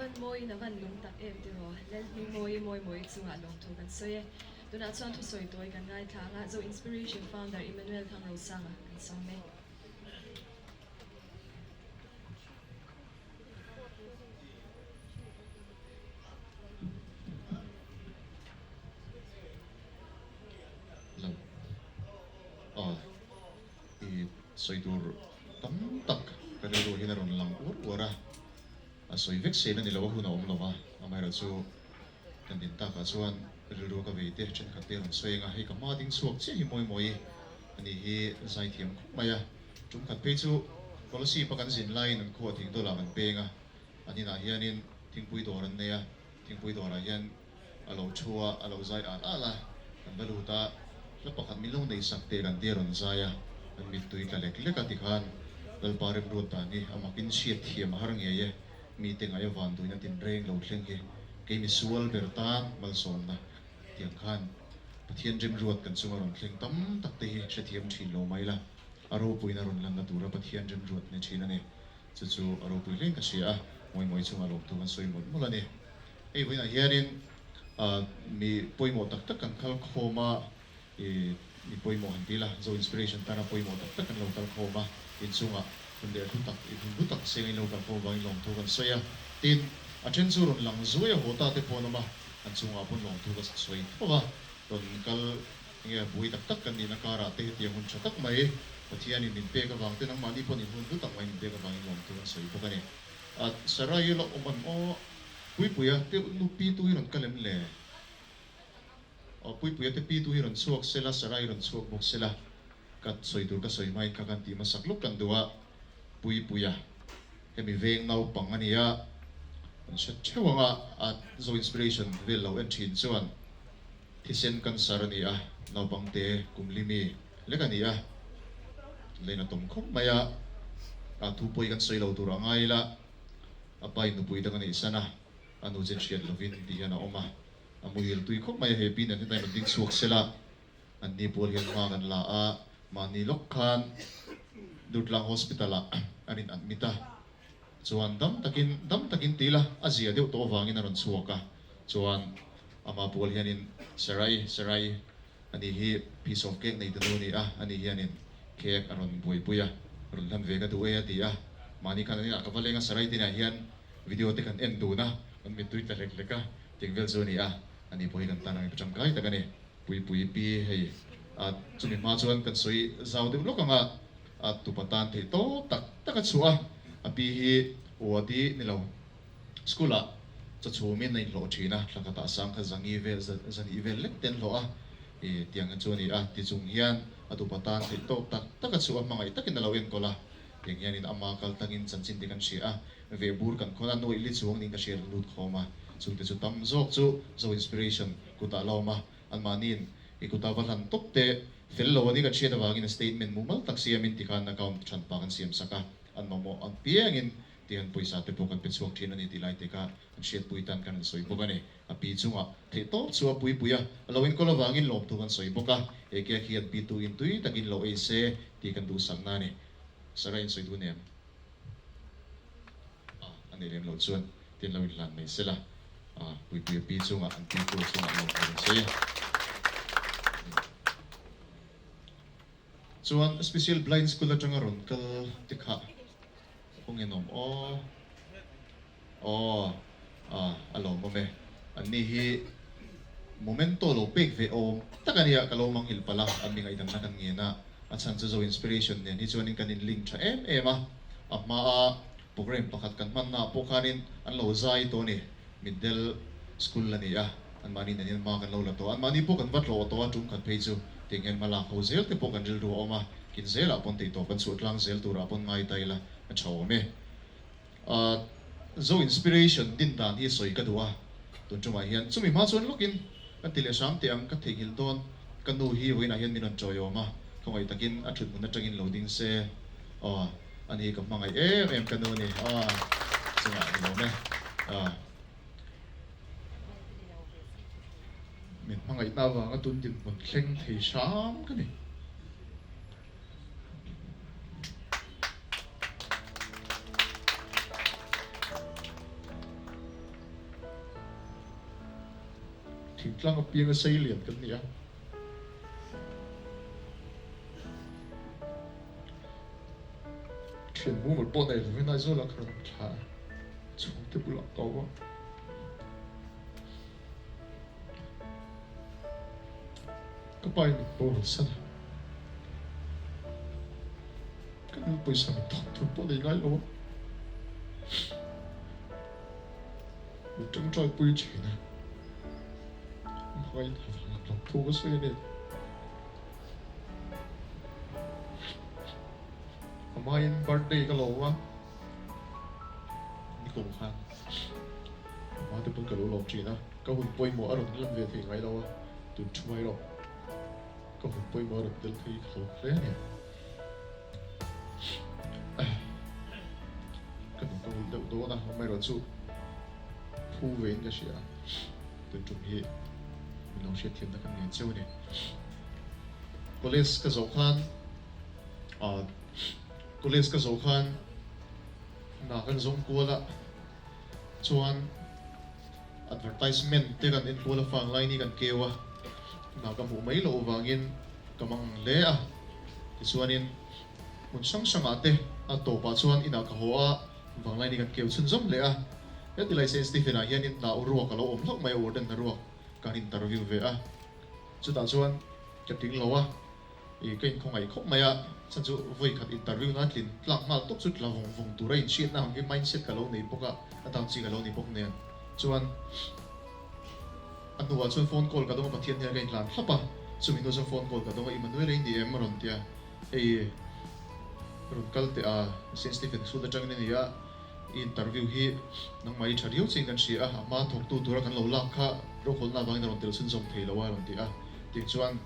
A van mawiin a van nung tak em tiraw? Lalhmingmawi Mawimawi chungah lawmthu kan sawi e. Tunah chuan thusawi tawi kan ngaithla ang a, Zo Inspiration Founder Emmanuel Thangrosanga kan sawm e. Lo. Aw. I sawi tur tam tak ka rilru hian a rawn lang uar uar a. A sawi vek sen a ni lo a hun a awm lo va. Amaherawhchu kan din takah chuan rilru ka vei te thenkhat te a rawn sawi ang a, hei ka hma ding chhuak chiah hi mawi mawi a ni hi zaithiam khawp mai a. Tum khat phei chu Kolasib a kan zin laiin an khuah thing dawlah kan peng a, an inah hianin thingpui dawr an nei a, thingpui dawrah hian a lo thu a, a lo zai al al a, kan va lut a, hla pakhat min lo nei sak teh kan tia rawn zai a, kan mittui tla lek lek a tikhan Lalpa remruat dan hi a makin chhiat thiam a har ngei e, mite ngaih a van duin a tinreng lo thleng hi kei misual ber tan malsawmna tiang khan Pathian remruat kan chunga rawn thleng tam tak te hi hrethiam thin lo mai la. A ropuina rawn lanna tura Pathian remruat ni thin a ni. Chu chu a ropui hleng ka hria a, mawi mawi chunga lawmthu kan sawi mawlh mawlh a ni. Hei vawiinah hianin mi pawimawh tak tak kan kal khawm a, ih mi pawimawh han ti ila, Zo Inspiration tana pawimawh tak tak kan lo kal khawm a, inchungah hun leh hlu tak, hun hlu tak sengin lo kal khawm vangin lawmthu kan sawi a. Tin, a then chu rawn lang zuai a haw ta te pawh an awm a, an chungah pawn lawmthu ka sawi tho va, rawn kal Enge buai tak tak kan nihna karah te hetiang hun tha tak mai Pathianin min pek avang te nangmahni pawh nin hun hlu tak mai min pek avangin lawmthu kan sawi bawk a ni. A Sarai la awm an aw Puipuia te nu pi tu hi rawn kal em le? Aw Puipuia te pi tu hi rawn chhuak sela Sarai rawn chhuak bawk sela ka sawi tur ka sawi hmain kha kan tih hmasak lawk kan duh a Puipuia hemi veng naupang a ni a kan hre theuh ang a a Zo Inspiration vel lo en thin chuan Thisen cancer a ni a, naupangte kum li mi lek a ni a, lane a tawm khawp mai a, a thu pawi kan sawi lo tur a ngai ila, a pa in nupui dang a neih san a, a nu chen hriat lovin ti hian a awm a, a muhil tui khawp mai a, he pi nen hetah hian rawn ding chhuak sela, an ni pual hian hma kan la a, mahni lawk khan Durtlang Hospital ah an in admit a, chuan dam takin dam takin ti ila a zia deuh tawh avangin a rawn chhuak a, chuan Ama pawl hianin Sarai, Sarai, ani hi piece of cake nei ta nu a ni a, ani hianin cake a rawn buaipui a, rawn hlan ve ka duh e a ti a. Mahni khan anin ah ka va leng a, Sarai te hnenah hian video te kan en dun a, kan mittui tla lek lek a, ting vel chu a ni a, ani pawh hi kan tan ang i tangkai tak a ni. Puipui pi hei a chumi hma chuan kan sawi zau deuh lawk ang a, a tupa tan theih tawp tak tak a chhuah a, a pi hi uadi ni lo. School ah chaw chhumin a inhlawh thin a, thla khatah sang kha zangi vel zani vel lek te an hlawh a, ih tiang chu a ni a, tichung hian a dupa tan theih tawk tak tak a chhuah a, hmangaih takin a lo enkawl a, tiang hianin ama kal tangin chanchin te kan hria a, vehbur kan khawn a, nuaih li chuang niin ka hria a lut khawm a, chungte chu tam zawk chu Zo Inspiration kutah la awm a, anmahniin i kuta va hlan tawp te fel lo a ni kan hriat avangin a statement mumal tak siamin tikhan account thanpa kan siam sak a, an mamawh ang piangin Tihian pawisa te pawh kan pe chhuak thin a ni tih lai te kha kan hriatpui tan kan rawn sawi bawk a ni. A pi chungah theih tawp chu a puipui a, a lo inkawl avangin lawmthu kan sawi bawk a, he cake hian pi tu in tui takin lo ei se tih kan duhsakna a ni. Sarah in sawi dun em? A, a nei lem lo chuan tian lo inhlan mai sela, a puipui a pi chungah an pi tu chungah lawmthu kan sawi a. Chuan Special Blind School atanga rawn kal te kha Kawngin awm aw aw a a lawmawm e. An ni hi momento lo pek ve awm tak a nia ka lo manghilh palh a, an mi ngaihdamna kan ngen a, a chhan chu Zo Inspiration nen hi chuanin kan in link tha em em a, a hmaa program pakhat kan hmanna ah pawh khanin an lo zai tawh a ni, Mitdel School a ni a, anmahni nen hian hma kan lo la tawh a, anmahni pawh kan va tlawh tawh a, tum khat phei chu tiang hian hma lak ho zel te pawh kan rilru a awm a, kin zelah pawn teihtawp kan chhuah tlang zel turah pawn ngai ta ila a tha awm e. Ahh Zo Inspiration din dan hi sawi ka duh a, tun tumah hian chumi hma chuan lawkin kan ti leh hram teh ang ka theihnghilh dawn, ka nu hi vawiinah hian min rawn chawiawm a, khawngaih takin a thut hmun atangin lo ding se aw. A ni ka hmangaih em em ka nu ni a chungah ni lo me a. Min hmangaihna avanga tun dinhmun thleng thei hram ka ni. Thingtlang a pianga sei lian kan ni a. Thian mumal pawh nei lovin Aizawl ah ka rawn thla a, chhungte bulah ka awm a. Ka pa in min boral san a, ka nu pawisa min thawk tur pawh nei ngai lo a, min tawngtai pui thin a, hmangaih hna vang a thu ka sawi a ni. A hmain birthday ka lawm a, nikum khan a hma te pawn ka lo lawm thin a, ka hun pawimawh a rawn lan ve thei ngai lo a, tun thu mai rawh ka hun pawimawh a rawn tel thei ka hlawm hle a ni. Ka nun ka ulh deuh dawn a, amaherawhchu phu vein ka hria a, tun tum hi min lo hriatthiamna kan ngen cheu a ni. College ka zawh khan ah college ka zawh khan hna kan zawng kual a chuan advertisement te kan en kual a fang lai ni kan keu a hna ka hmuh mai loh vangin ka mang ang hle a tichuanin hmun hrang hrangah te a tawpah chuan inah ka haw a vanglai ni kan keu chhunzawm leh a heti lai Saint Stephen ah hianin hna u ruak a lo awm hlauh mai a warden hna ruak kan interview ve a chutah chuan ka tling lo a. I ka inkhawngaih khawp mai a, chhan chu vawi khat interview na tlin tlak nghal tawp chu tla vawng vawng tur a inhriatna ang hi mindset ka lo nei bawk a, a dang chi ka lo ni bawk nen chuan a hnuah chuan phone call ka dawng a Pathian hian ka inhlan thlap a, chumi hnu chuan phone call ka dawng a Emmanuel a i ni em a rawn ti a, hei rawn kal teh a Saint Stephen School atangin a ni a, i interview hi nangmah i tha riau chiin kan hria a, a hma thawktu tura kan lo lak kha rokhawlna avangin a rawn tel chhunzawm thei lo a rawn ti a, tih chuan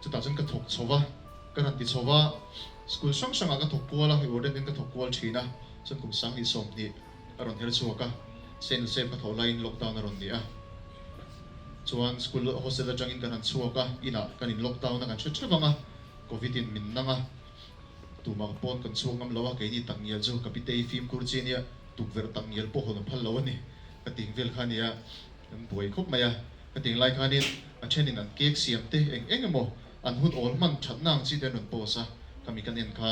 Chutah chuan ka thawk chho va, ka rawn ti chho va, school hrang hrangah ka thawk kual a, warden ten ka thawk kual thin a, chuan kum 2020 a rawn her chhuak a, Saint Joseph ka thawh laiin lockdown a rawn ni a, chuan school hostel atangin kan han chhuak a, inah kan in lockdown a kan hre theuh ang a, covid in min nang a, tumah pawn kan chhuak ngam lo a, keini takngial chu ka pitei fimkhur chi ania, tukverh takngial pawh hawn a phal lo a ni, ka ting vel kha a nia. Kan buai khawp mai a, ka tih lai khanin a thenin an cake siam te eng eng emaw an hun awl hman thatna ang chi te an rawn post a, khami kan en kha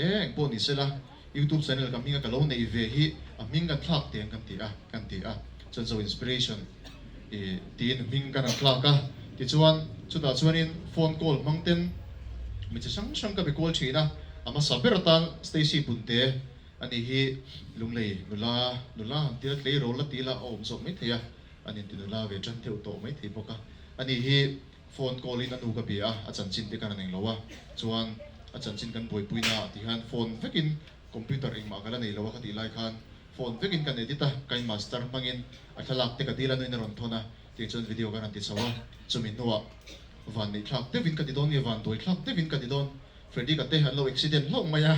e eng pawh ni sela YouTube channel ka hminga ka lo neih ve hi a hming kan thlak teng kan ti a kan ti a, chuan zo inspiration i tiin hming kan han thlak a, tichuan chutah chuanin phone call hmang ten mi chi hrang hrang ka be kual thin a, a hmasa ber atan Stacy Punte Ani hi Lunglei nula nula han tila tleirawl la tila a awm zawk maithei a, an inti nula ve tan deuh tawh maithei bawk a. Ani hi phone call in a nu ka bia a, a chanchin te kan han englo a, chuan a chanchin kan buaipui na ah ti hian phone vekin computer engmah ka la nei lo a ka tih lai khan phone vekin kan edit a, kain master hmangin a thlalak te ka dil a nuin a rawn thawn a, tih chuan video kan han ti chho a, chumi hnuah van neih thlak deuhin ka ti dawn nge van duai thlak deuhin ka ti dawn. Freddy ka te an lo accident hlauh mai a,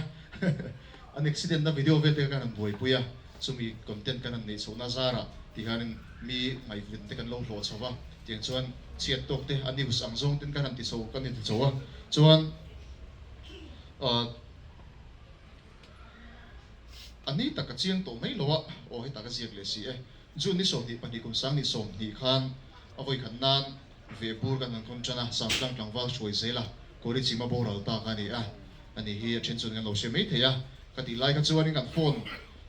an accident na video vel te kha kan han buaipui a, chumi content kan han neih chhohna zarah ti hianin mi ngaihven te kan lo hlawh chho va, tiang chuan chhiat tawk te a news ang zawng ten kan han ti chho kan inti chho a, chuan ahh a ni tak ka chiang tawh mai lo a, aw hetah ka ziak leh si e, June ni 22 kum 2020 khan a vawikhat nan Ve bur kan han khawn tan a, Samtlang tlangval hruai zel a, Kawri chima boral ta kha a ni a, ani hi a then chuan kan lo hre mai thei a, ka tih lai kha chuanin kan phone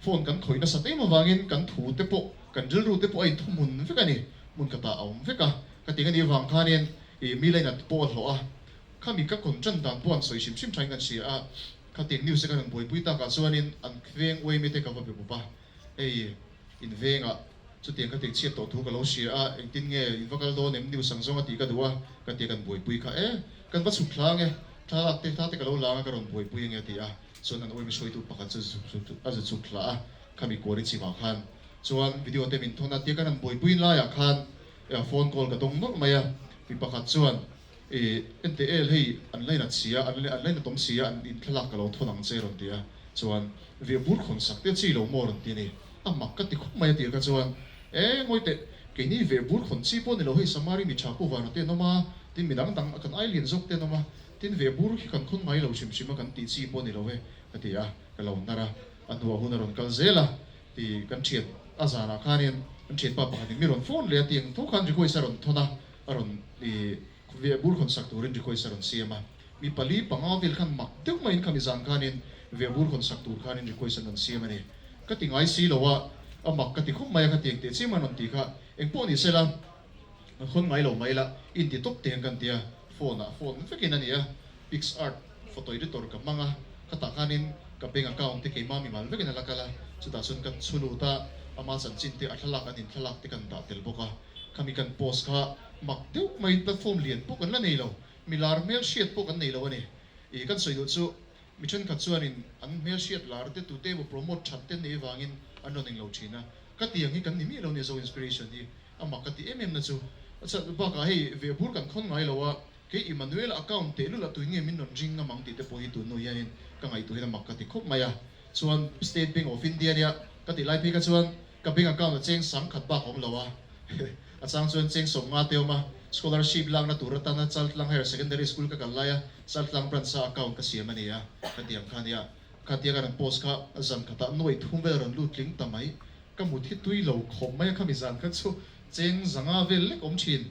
phone kan khawih nasat em avangin kan thu te pawh kan rilru te pawh a inthu hmun vek a ni, hmun khatah a awm vek a, ka ti nga ni avang khanin ih mi lainat pawh a hlawh a, khami ka khawn tan dan pawh an sawi hrim hrim thain kan hria a, khatiang news te kan rawn buaipui takah chuanin an veng uaimi te ka va be bawp a. Hei in vengah chutiang ka tihchhiat tawh thu ka lo hria a, engtin nge in va kal dawn em news ang zawng a tih ka duh a, ka tia kan buaipui kha e, kan va chhuk thla ange, thla lak te thla te ka lo lang a ka rawn buaipui ange a ti a, chuan an awimi hruaitu pakhat chu a zu chhuk thla a, khami kuari chhimah khan chuan video te min thawn a, tia kan han buaipui laiah khan phone call ka dawng nawlh mai a, mi pakhat chuan i ente el hei an lainat si a, an lainat awm si a, an inthlalak ka lo thawn ang che a rawn ti a, chuan via bur khawn sak te chi lo maw a rawn ti a ni, a mak ka ti khawp mai a tir kha chuan e ngawi teh keini via bur khawn chi pawh ni lo hei Samari mi tha pu vana te an awm a, tin mi dang dang kan ai lian zawk te an awm a, tin via bur hi kan khawn ngai lo hrim hrim a kan tih chi pawh ni lo e ka ti a, ka lo nar a, a hnuah hun a rawn kal zel a ti kan thian. A zanah khanin an thianpa pakhatin mi rawn phone leh a ti ang tho khan request a rawn thawn a, a rawn ih ve bur khawn sak turin request a rawn siam a. Mi pali panga vel khan mak deuh maiin khami zan khanin ve bur khawn sak tur khanin request an rawn siam a ni. Ka ti ngai si lo a, a mak ka ti khawp mai a, ka ti eng teh chiam a rawn ti kha eng pawh ni sela khawn ngai lo mai la inti tawp teng kan ti a, phone ah phone vekin a ni a. PicsArt photo editor ka hmang a, khatah khanin ka bank account te keimah mimal vekin a la kal a, chutah chuan ka chhu lut a, ama chanchin te a thlalak an inthlalak te kan dah tel bawk a, khami kan post kha mak deuh maiin platform lian pawh kan la nei lo, mi lar hmel hriat pawh kan nei lo a ni. Ih kan sawi duh chu mi thenkhat chuanin an hmel hriat lar te tute emaw promote that te nei vangin an rawn englo thin a, ka ti ang hi kan ni miah lo nia Zo Inspiration hi a mak ka ti em em na chu. Bakah hei vehbur kan khawn ngai lo a, Kei Emmanuel account teh lul a tui nge min rawn ring ngam ang tih te pawh hi tun hnu hianin ka ngaihtuah hian a mak ka ti khawp mai a. Chuan State Bank of India nia ka tih lai phei kha chuan ka bank account a cheng sang khat bak a awm lo a, a chang chuan cheng sawmnga te a awm a, scholarship lakna tur atana Chaltlang Higher Secondary School ka kal laia Chaltlang branch a account ka siam a ni a ka ti ang kha nia. Khatia ka rawn post kha zan khatah nuai thum vel a rawn lut tling ta mai. Ka mut hi tui lo khawp mai a khami zan kha chu cheng zanga vel lek awm thin.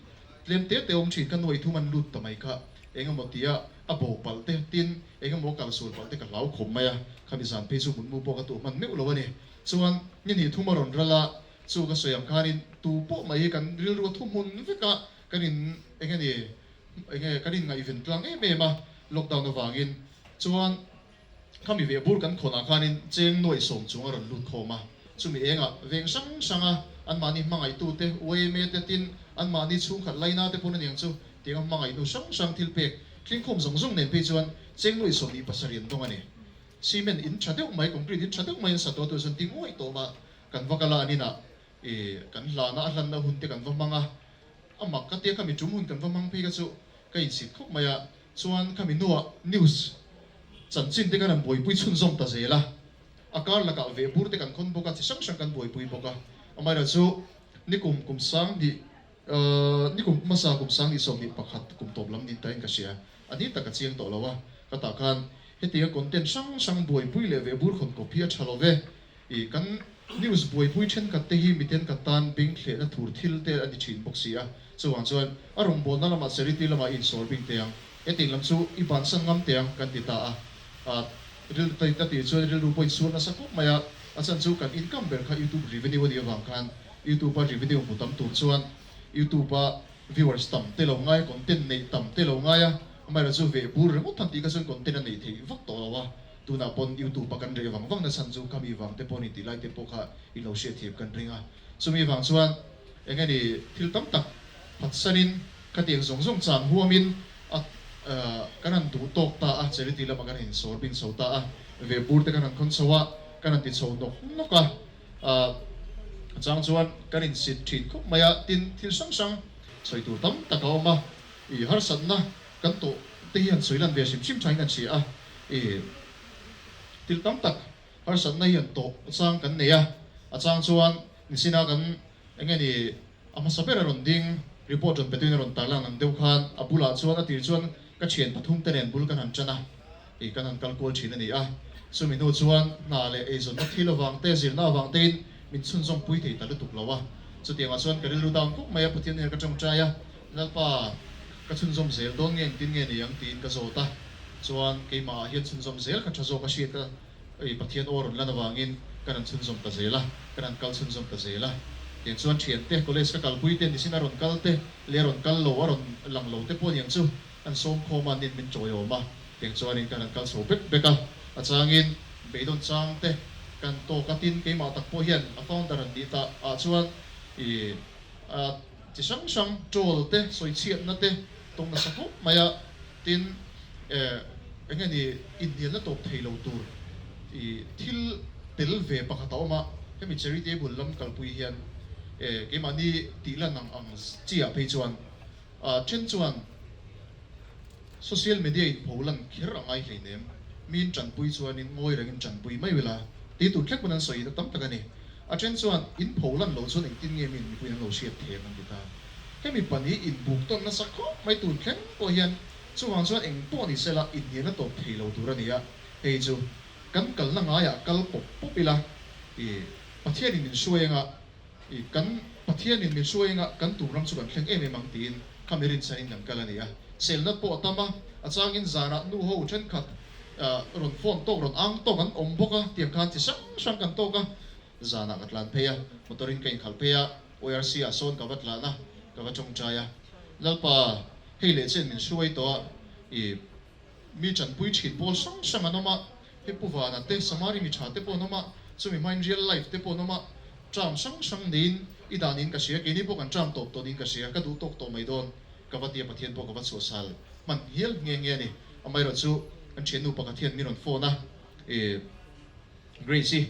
Tlem te te awm thin ka nuai thum an lut ta mai kha eng emaw tia a bo palh te tin eng emaw kal sual palh te ka hlau khawp mai a, khami zan phei chu mutmu pawh ka tuah hman meuh lo a ni. Chuan ni hnih thum a rawn ral a, chu ka sawi ang khanin tu pawh mai hi kan rilru a thu hmun vek a, kan in eng nge ni eng nge kan in ngaihven tlang em em a lockdown avangin chuan Khami ve bur kan khawnah khanin cheng nuaih sawm chung a rawn lut khawm a, chumi engah veng hrang hranga anmahni hmangaihtute, yma te tin anmahni chhungkhat laina te pawn aniang chu tianga hmangaihnu hrang hrang thil pek tlingkhawm zawng zawng nen phei chuan cheng nuaih 27 an dawng a ni. Cement in tha deuh mai, concrete in tha deuh mai an sa tawh a, tunah chuan ti nguaih tawh mah kan va kal a, an inah ih kan hlana a hlanna hun te kan va hmang a, a mak ka tia khami tum hun kan va hmang phei kha chu ka insit khawp mai a. Chuan khami hnuah news chanchin te kan han buaipui chhunzawm ta zel a, a kar lakah veh bur te kan khawn bawk a, chi hrang hrang kan buaipui bawk a. Amaherawhchu chu nikum kum sang hnih nikum hmasa kum sang hnih 21 kum tawp lam nin tain ka hria, a ni tak a chiang tawh lo a, ka tah khan hetianga content hrang hrang buaipui leh veh bur khawn kawp hi a tha lo ve. I kan news buaipui thenkhat te hi miten ka tan beng thlehna thur thil te a ni thin bawk si a, chuvang chuan a rawngbawlna lamah charity lamah i insawr bik teh ang, hetiang lam chu i bansan ngam teh ang kan ti ta a, a rilru ta ta tih chuan rilru pawh insual nasa khawp mai a, a chhan chu kan income ber kha youtube revenue a nih avang khan youtube a revenue hmu tam tur chuan youtube a viewers tam te lo ngai a, content neih tam te lo ngai a, amaherawhchu veh bur ringawt han tih kha chuan content a neih theih vak tawh lo a. Tunah pawn YouTube a kan reh vang vang na chhan chu khami vang te pawh ni tih lai te pawh kha in lo hriat thiam kan ring a. Chumi vang chuan eng nge ni thil tam tak phatsanin khatiang zawng zawng chan huamin a kan han duh tawk ta a, charity lamah kan han insawr bing chho ta a, ve bur te kan han khawn chho a, kan han ti chho nawk nawk a, a chang chuan kan insit thin khawp mai a, tin thil hrang hrang sawi tur tam tak a awm a, i harsatna kan tawh te hi han sawi lan ve hrim hrim thain kan hria a. I thil tam tak harsatna hian tawh chang kan nei a, a chang chuan nisina kan eng nge ni a hmasa ber a rawn ding report rawn petuin a rawn tarlang ang deuh khan a bulah chuan a tir chuan ka thian pathum te nen bul kan han tan a, i kan han kal kual thin a ni a, chumi hnu chuan hna leh eizawnna thil avang te zirna avang tein min chhunzawm pui thei ta lutuk lo a, chutiangah chuan ka rilru down khawp mai a, Pathian hian ka tawngtai a. Lalpa, ka chhunzawm zel dawn nge engtin nge ni ang tiin ka zawt a, chuan keimahah hian chhunzawm zel kha tha zawk a hriat a, ei Pathian aw rawn lan avangin ka rawn chhunzawm ta zel a, ka rawn kal chhunzawm ta zel a. Tiang chuan thiante college ka kalpui te nisin a rawn kal te leh a rawn kal lo a rawn lang lo te pawh niang chu an sawm khawm a, nin min tawiawm a, tiang chuanin ka rawn kal chho bek bek a, a changin beidawn chang te kan tawk a, tin keimah tak pawh hian a founder an nih ta ah chuan i a. Chi hrang hrang troll te, sawichhiatna te tawng nasa khawp mai a, tin eh eng nge ni inhnialna tawp thei lo tur i thil tel ve pakhat a awm a, hemi charitable lam kalpui hian eh keimahni tih lan ang ang chi ah phei chuan ah then chuan social media in pho lan kher a ngai hleinem, miin tanpui chuanin ngawi rengin tanpui mai ila tih tur thlek pawn an sawi ta tam tak a ni. A then chuan in pho lan lo chuan engtin nge min mipui an lo hriat theng an ti ta. Hemi pahnih inbuk tawn nasa khawp mai tun thleng pawh hian chuvang chuan eng pawh ni sela inhnialna tawp thei lo tur a ni a, hei chu kan kalna ngaiah kal pawp pawp ila i Pathianin min hruai anga i kan Pathianin min hruai anga kan tum ram chu kan thleng em em ang tiin khami rinchhanin kan kal a ni a. Selna pawh a tam a, a changin zanah nu ho thenkhat rawn phone tawk rawn ang tawk an awm bawk a, tiang khan chi hrang hrang kan tawk a. Zanah ka tlan phei a, motor in ka inkhalh phei a, ORC ah sawn ka va tlan a, ka va tawngtai a. Lalpa, hei leh chen min hruai tawh a, i mi tanpui thin pawl hrang hrang an awm a, he Pu Vana te, Samari mi tha te pawh an awm a, chumi hmain real life te pawh an awm a, term hrang hrang neiin i dan in ka hria, keini pawh kan term tawp tawh niin ka hria, ka duh tawk tawh mai dawn, ka va ti a, Pathian pawh ka va chhuahsal hman hial nghe nghe a ni. Amaherawhchu, kan thiannu pakhat hian min rawn phone a, i Grace-i,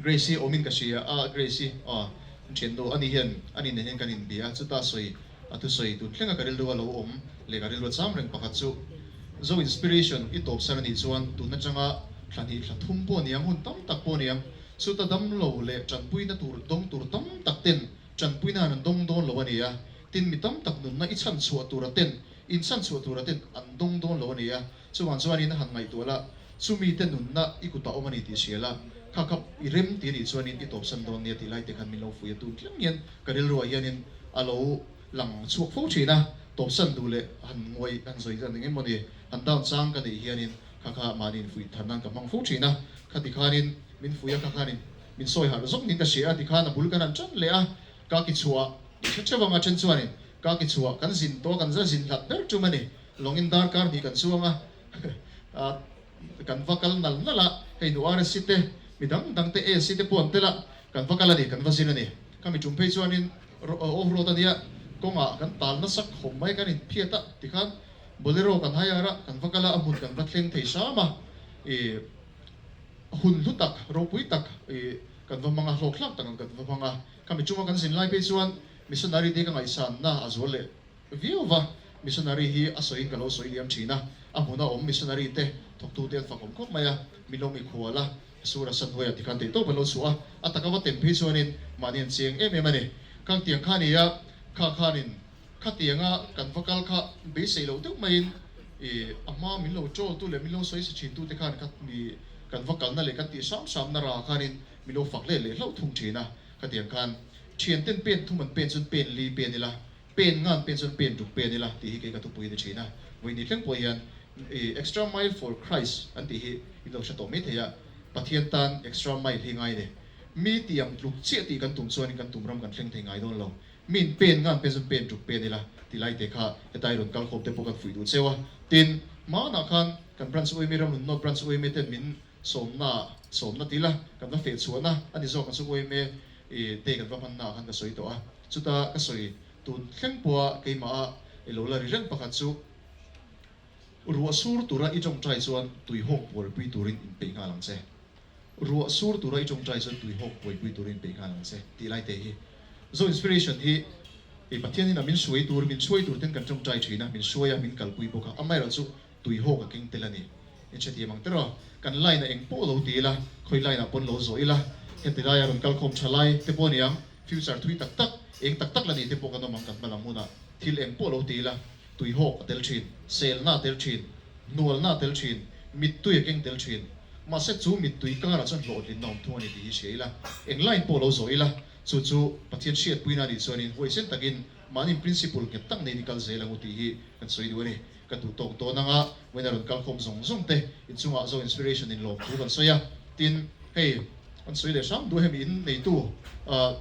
Grace-i awmin ka hria a, Grace-i aw an thiannu ani hian ani nen hian kan inbia a, chuta sawi a thusawi tun thlenga ka rilru a lo awm leh ka rilru a cham reng pakhat chu Zo Inspiration i tawp san anih chuan tun atanga thla hnih thla thum pawh aniang hun tam tak pawh aniang chuta damlo leh tanpuina tur dawng tur tam tak ten tanpuina han an dawng dawn lo a ni a, tin mi tam tak nunna i chhan chhuah tura ten in chhan chhuah tura ten an dawng dawn lo a ni a. Chuvang chuanin a han ngaihtuah la, chumite nunna i kutah awm a ni tih hria la, kha kha i rem ti a nih chuanin i tawpsan dawn nia tih lai te khan min lo fuih a, tun thleng hian ka rilruah hianin a lo lang chhuak fo thin a, tawpsan duh leh han ngawih han sawi dan eng emaw ni, han down chang ka neih hianin kha kha mahni infuih thar nan ka hmang fo thin a, khati khanin min fuih a, kha khanin min sawi harh zawk niin ka hria a, tikhan a bul kan han tan leh a, ka ki chhuah i hre theuh ang a, then chuanin ka ki chhuah kan zin tawh a, kan za zin hlat ber tum a ni. Lawngin darkar hnih kan chuang a, kan va kal nal nal a, hei nu RSC te, mi dang dang te ASC te pawh an tel a, kan va kal a ni, kan va zin a ni. Khami tum phei chuanin off road a nia, kawngah kan tal nasa khawp mai, kan inphiat a, tikhan Bolero kan hire a, kan va kal a, a hmun kan va thleng thei hram a, ih hun hlu tak, ropui tak ih kan va hmang a, hlawkthlak tak ang kan va hmang a. Khami tuma kan zin lai phei chuan missionary te ka ngaihsanna a zual leh Viau va, missionary hi a sawiin ka lo sawi liam thin a, a hmuna awm missionary te thawktute an fakawm khawp mai a, min lo mikhual a, sura san hnuaiah tikhan teihtawp an lo chhuah a, a taka va tem phei chuanin mahni an chiang em em a ni. Khang tiang kha nia, kha khanin khatianga kan va kal kha beisei loh deuh maiin i a hma min lo troll tu leh min lo sawi si thin tute khan kha mi kan va kalna leh kan tih hram hramna ra khanin min lo fak leh leh hlauh thung thin a, khatiang khan thianten pen thum an pen chuan pen li pen ila, Pen ngan pen chuan pen ruk pen ila tih hi kei ka thupui a ni thin a. Vawiin thleng pawh hian i extra mile for Christ an tih hi in lo hre tawh mai thei a. Pathian tan extra mile hi ngai ni. Mi tih ang tluk chiah tih kan tum chuanin kan tum ram kan thleng thei ngai dawn lo. Min pen ngan pen chuan pen ruk pen ila ti lai te kha hetai rawn kal khawm te pawh kan fuih duh cheu a. Tin, hmanah khan kan branch uaimi ramhlun North branch uaimi ten min sawmna sawmna ti ila kan va feh chhuahna a ni zawk ang chu uaimi day kan va hmanna ah khan ka sawi tawh a. Chuta ka sawi tun thleng pawha keimaha i lo la ri reng pakhat chu ruah sur tura i tawngtai chuan tuihawk buaipui turin inpeih nghal ang che. Ruah sur tura i tawngtai chuan tuihawk buaipui turin inpeih nghal ang che tih lai te hi Zo Inspiration hi i Pathian ina min hruai tur, min hruai tur ten kan tawngtai thin a, min hruai a, min kalpui bawk a, amaherawh chu tuihawk a keng tel a ni. In hrethiam ang tiraw? Kan line ah eng pawh lo ti ila, khawi line ah pawn lo zawh ila, heti laia rawn kal khawm tha lai te pawh a ni ang. Future thui tak tak, eng tak tak la ni te pawh kan awm ang kan hma lam hunah thil eng pawh lo ti ila, tuihawk a tel thin, selna a tel thin, hnualna a tel thin, mittui a keng tel thin. Mahse chu mittui karah chuan hlawhtlinna awm thung a ni tih hi hria ila, eng line pawh lo zawh ila, chu chu Pathian hriatpuina a nih chuanin huaisen takin mahni principle nghet tak neiin i kal zel ang u tih hi kan sawi duh a ni. Ka duh tawk dawn anga Wena rawn kal khawm zawng zawng te inchungah Zo Inspiration in lawmthu kan sawi a, tin hei an sawi leh hram duh hemi in neitu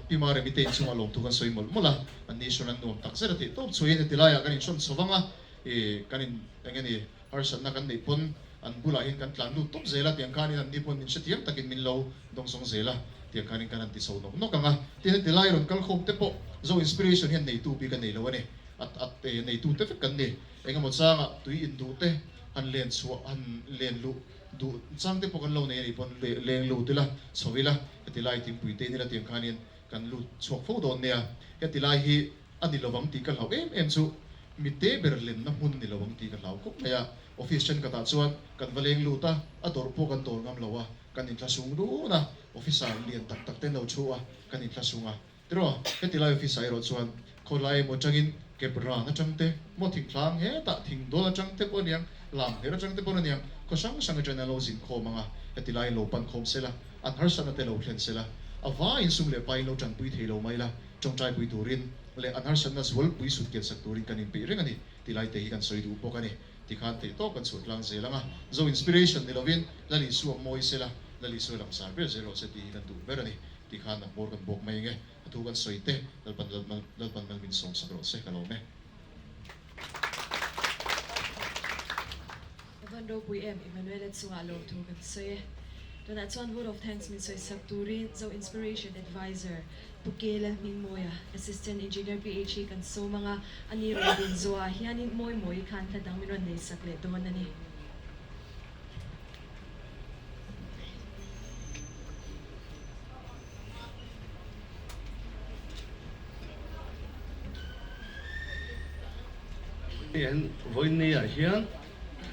Pi Maremi te inchungah lawmthu kan sawi mawlh mawlh a, an ni hrawn an nuam tak zet a tih tawp chhuiin heti laiah kan inhrawn chho vang a, ih kan in eng nge ni harsatna kan neih pawn an bulah hian kan tlan lut tawp zel a, tiang khanin an ni pawn min hrethiam takin min lo dawng zawng zel a, tiang khanin kan han ti chho nawk nawk ang a, tin heti lai rawn kal khawm te pawh Zo Inspiration hian neitu bik a nei lo a ni. At at e neitu te vek kan ni. Engemaw changah tui in duh te han len chhuah han len luh duh chang te pawh kan lo nei a nih pawn leng lut ila chho ila heti lai thingpui te in ila tiang khanin kan lut chhuak fo dawn nia. Heti lai hi a ni lovang tih ka hlauh em em chu mi te ber lenna hmun ni lovang tih ka hlau khawp mai a. Office thenkhatah chuan kan va leng lut a, a dawrh pawh kan dawr ngam lo a, kan inthlahrung dun a, officer lian tak tak te an lo thu a, kan inthlahrung a. Tiraw, heti lai office ah erawh chuan khawlai emaw atangin kep ran atang te, maw thingtlang hetah thingdawl atang te pawh aniang, lam hler atang te pawh aniang, khaw hrang hrang atangin an lo zin khawm ang a, heti lai lo pan khawm sela, an harsatna te lo thlen sela, A vaiin sum leh pain lo tanpui thei lo mai la, tawngtaipui turin leh an harsatna zualpui sut kian sak turin kan inpeih reng a ni tih lai te hi kan sawi duh bawk a ni. Tikhan theih tawk kan chhuah tlang zel ang a, Zo Inspiration ni lovin Lal Isua mawi sela, Lal Isua langsar ber zel rawh se tih hi kan duh ber a ni. Tikhan a hmawr kan bawk mai ang e, a thu kan sawi te Lalpan Lalpan Malmin sawm sak rawh se ka lawm e. Ka van ropui em Emmanuel-a chungah lawmthu kan sawi e. Tunah chuan Vote of Thanks min sawi sak turin Zo Inspiration Advisor Pu Ke Lalhmingmawia, Assistant Engineer PHE kan sawm ang a, ani rawn din zawhah hianin mawi mawi khan hla dang min rawn nei sak leh dawn a ni. Hian vawiinni ah hian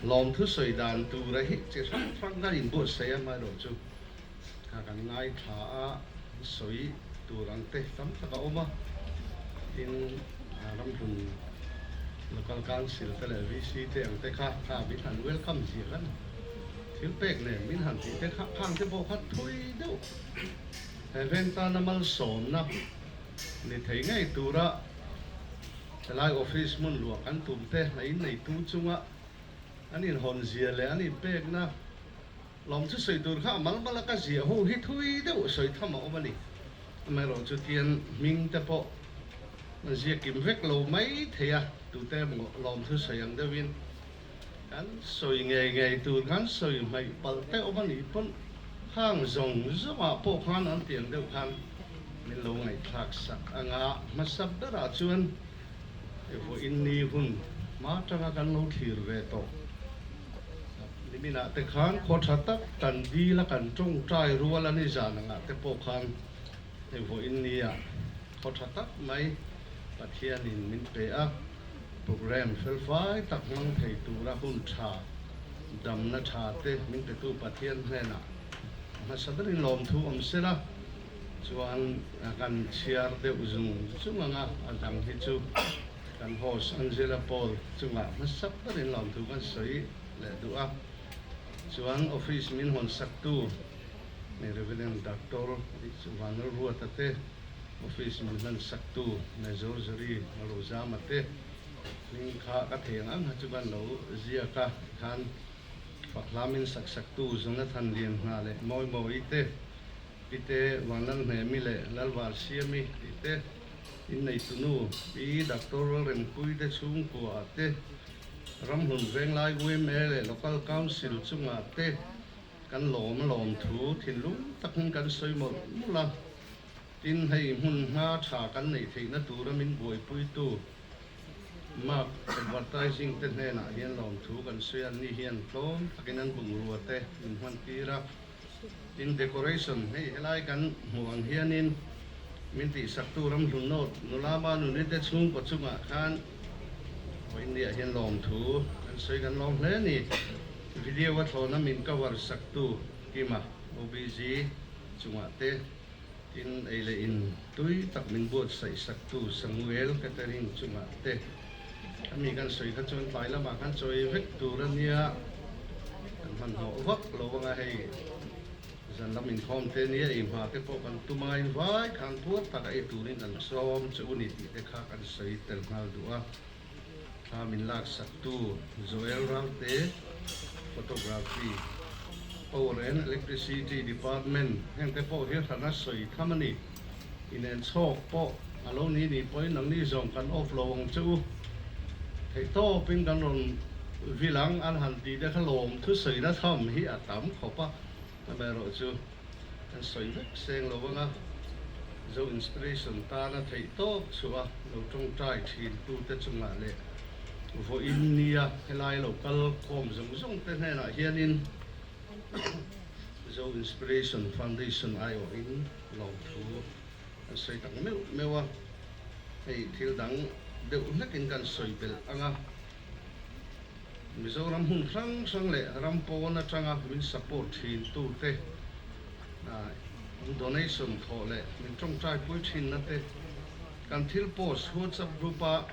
lawmthu sawi dan tura hi chi hrang hrang kan inbuatsaih a, amaherawhchu kha kan ngaithla a, sawi tur ang te tam tak a awm a, tin ramhlun Local Council te leh VC te ang te kha kha min han welcome ziah a ni. Thil pek nen min han tih te kha khang te pawh kha thui deuh he veng tana malsawmna ni thei ngei tura helai office hmun luah kan tum te a inneitu chunga an inhawn zia leh an inpekna Lawm chu sawi tur kha a mal mal a ka ziah ho hi thui deuh sawi tham a awm a ni. Amaherawh chu tian hming te pawh an ziak kim vek lo mai thei a, tute emaw lawm thu sawi ang deuhin kan sawi ngei ngei tur khan sawi hmaih palh te awm a nih pawn khang zawng zawngah pawh khan an tiang deuh khan min lo ngaihthlak sak anga hmasa berah chuan vawiin ni hun hma tanga kan lo thlir ve tawh. Niminah te khan khaw tha tak kan dil a kan tawngtai rual a ni zan angah te pawh khan hei vawiin nia khaw tha tak mai Pathianin min pe a, programme felfai tak hmang thei tura hun tha damna tha te min petu Pathian hnenah a hmasa berin lawmthu awm sela chuan kan chhiar deuh zung zung anga a dang hi chu Kan host Angela Paul chungah hmasak berin lawmthu kan sawi leh duh a, chuan office min hawn saktu May Reverend Doctor Vanlal Ruata te, office min hlan saktu Major Zari Malozama te hming kha ka thei ang ang kha chu kan lo ziak a, tikhan Fakhla min sak saktu Jonathan Lianhna leh Mawi Mawi te, Pite Vanlal Hnemi leh Lalval Siami tih te, Inneitunu Pi Doctor Lalrempuii te chhungkua te, Ramhlun Venglai yma leh Local Council chungah te kan lawm lawm thu thinlung takin kan sawi mawlh mawlh a. Tin, hei hmun hma tha kan neih theihna tura min buaipuitu Mark Advertising te hnenah hian lawmthu kan sawi a, anni hian tlawm takin an bungrua te min hmantir a. Tin, decoration hei helai kan hmuh ang hianin min tihsaktu ramhlun nawt nula Manuni te chhungkaw chungah khan India hian lawmthu kan sawi kan lawm hle a ni. Video a thlawna min cover saktu Kima OBG chungah te tin ei leh in tui tak min buatsaih saktu Samuel Catering chungah te Ami kan sawi kha chuan tlai lamah khan chawi vek tur a nia, kan hmanhmawh vak lo anga hei zan lam inkhawm te nia ei hma te pawh kan tum a, invai khan puar tak a ei turin kan sawm che u ni tih te kha kan sawi tel nghal duh a, thla min lak sak tu Joel Ralte Photography, Power and Electricity Department heng te pawh hi hrana sawi tham a ni. Inen chhawk pawh a lo ni nih pawhin nangni zawng kan off lo ang che u. Theihtawpin kan rawn vil ang an han tih te kha lawm thusawina tham hi a tam khawp a, amaherawh chu kan sawi vek seng lo ang a, Zo Inspiration tana theihtawp chhuah a lo tawngtai thin tute chungah leh vawiin nia helai lo kal khawm zawng zawng te hnenah hianin Zo Inspiration Foundation aiawhin lawmthu an sawi tak meuh meuh a, hei thil dang deuh hlekin kan sawi belh ang a, Mizoram hmun hrang hrang leh ram pawn atanga min support thin tute an donation thawh leh min tawngtaipui thinna te, kan thil post WhatsApp group a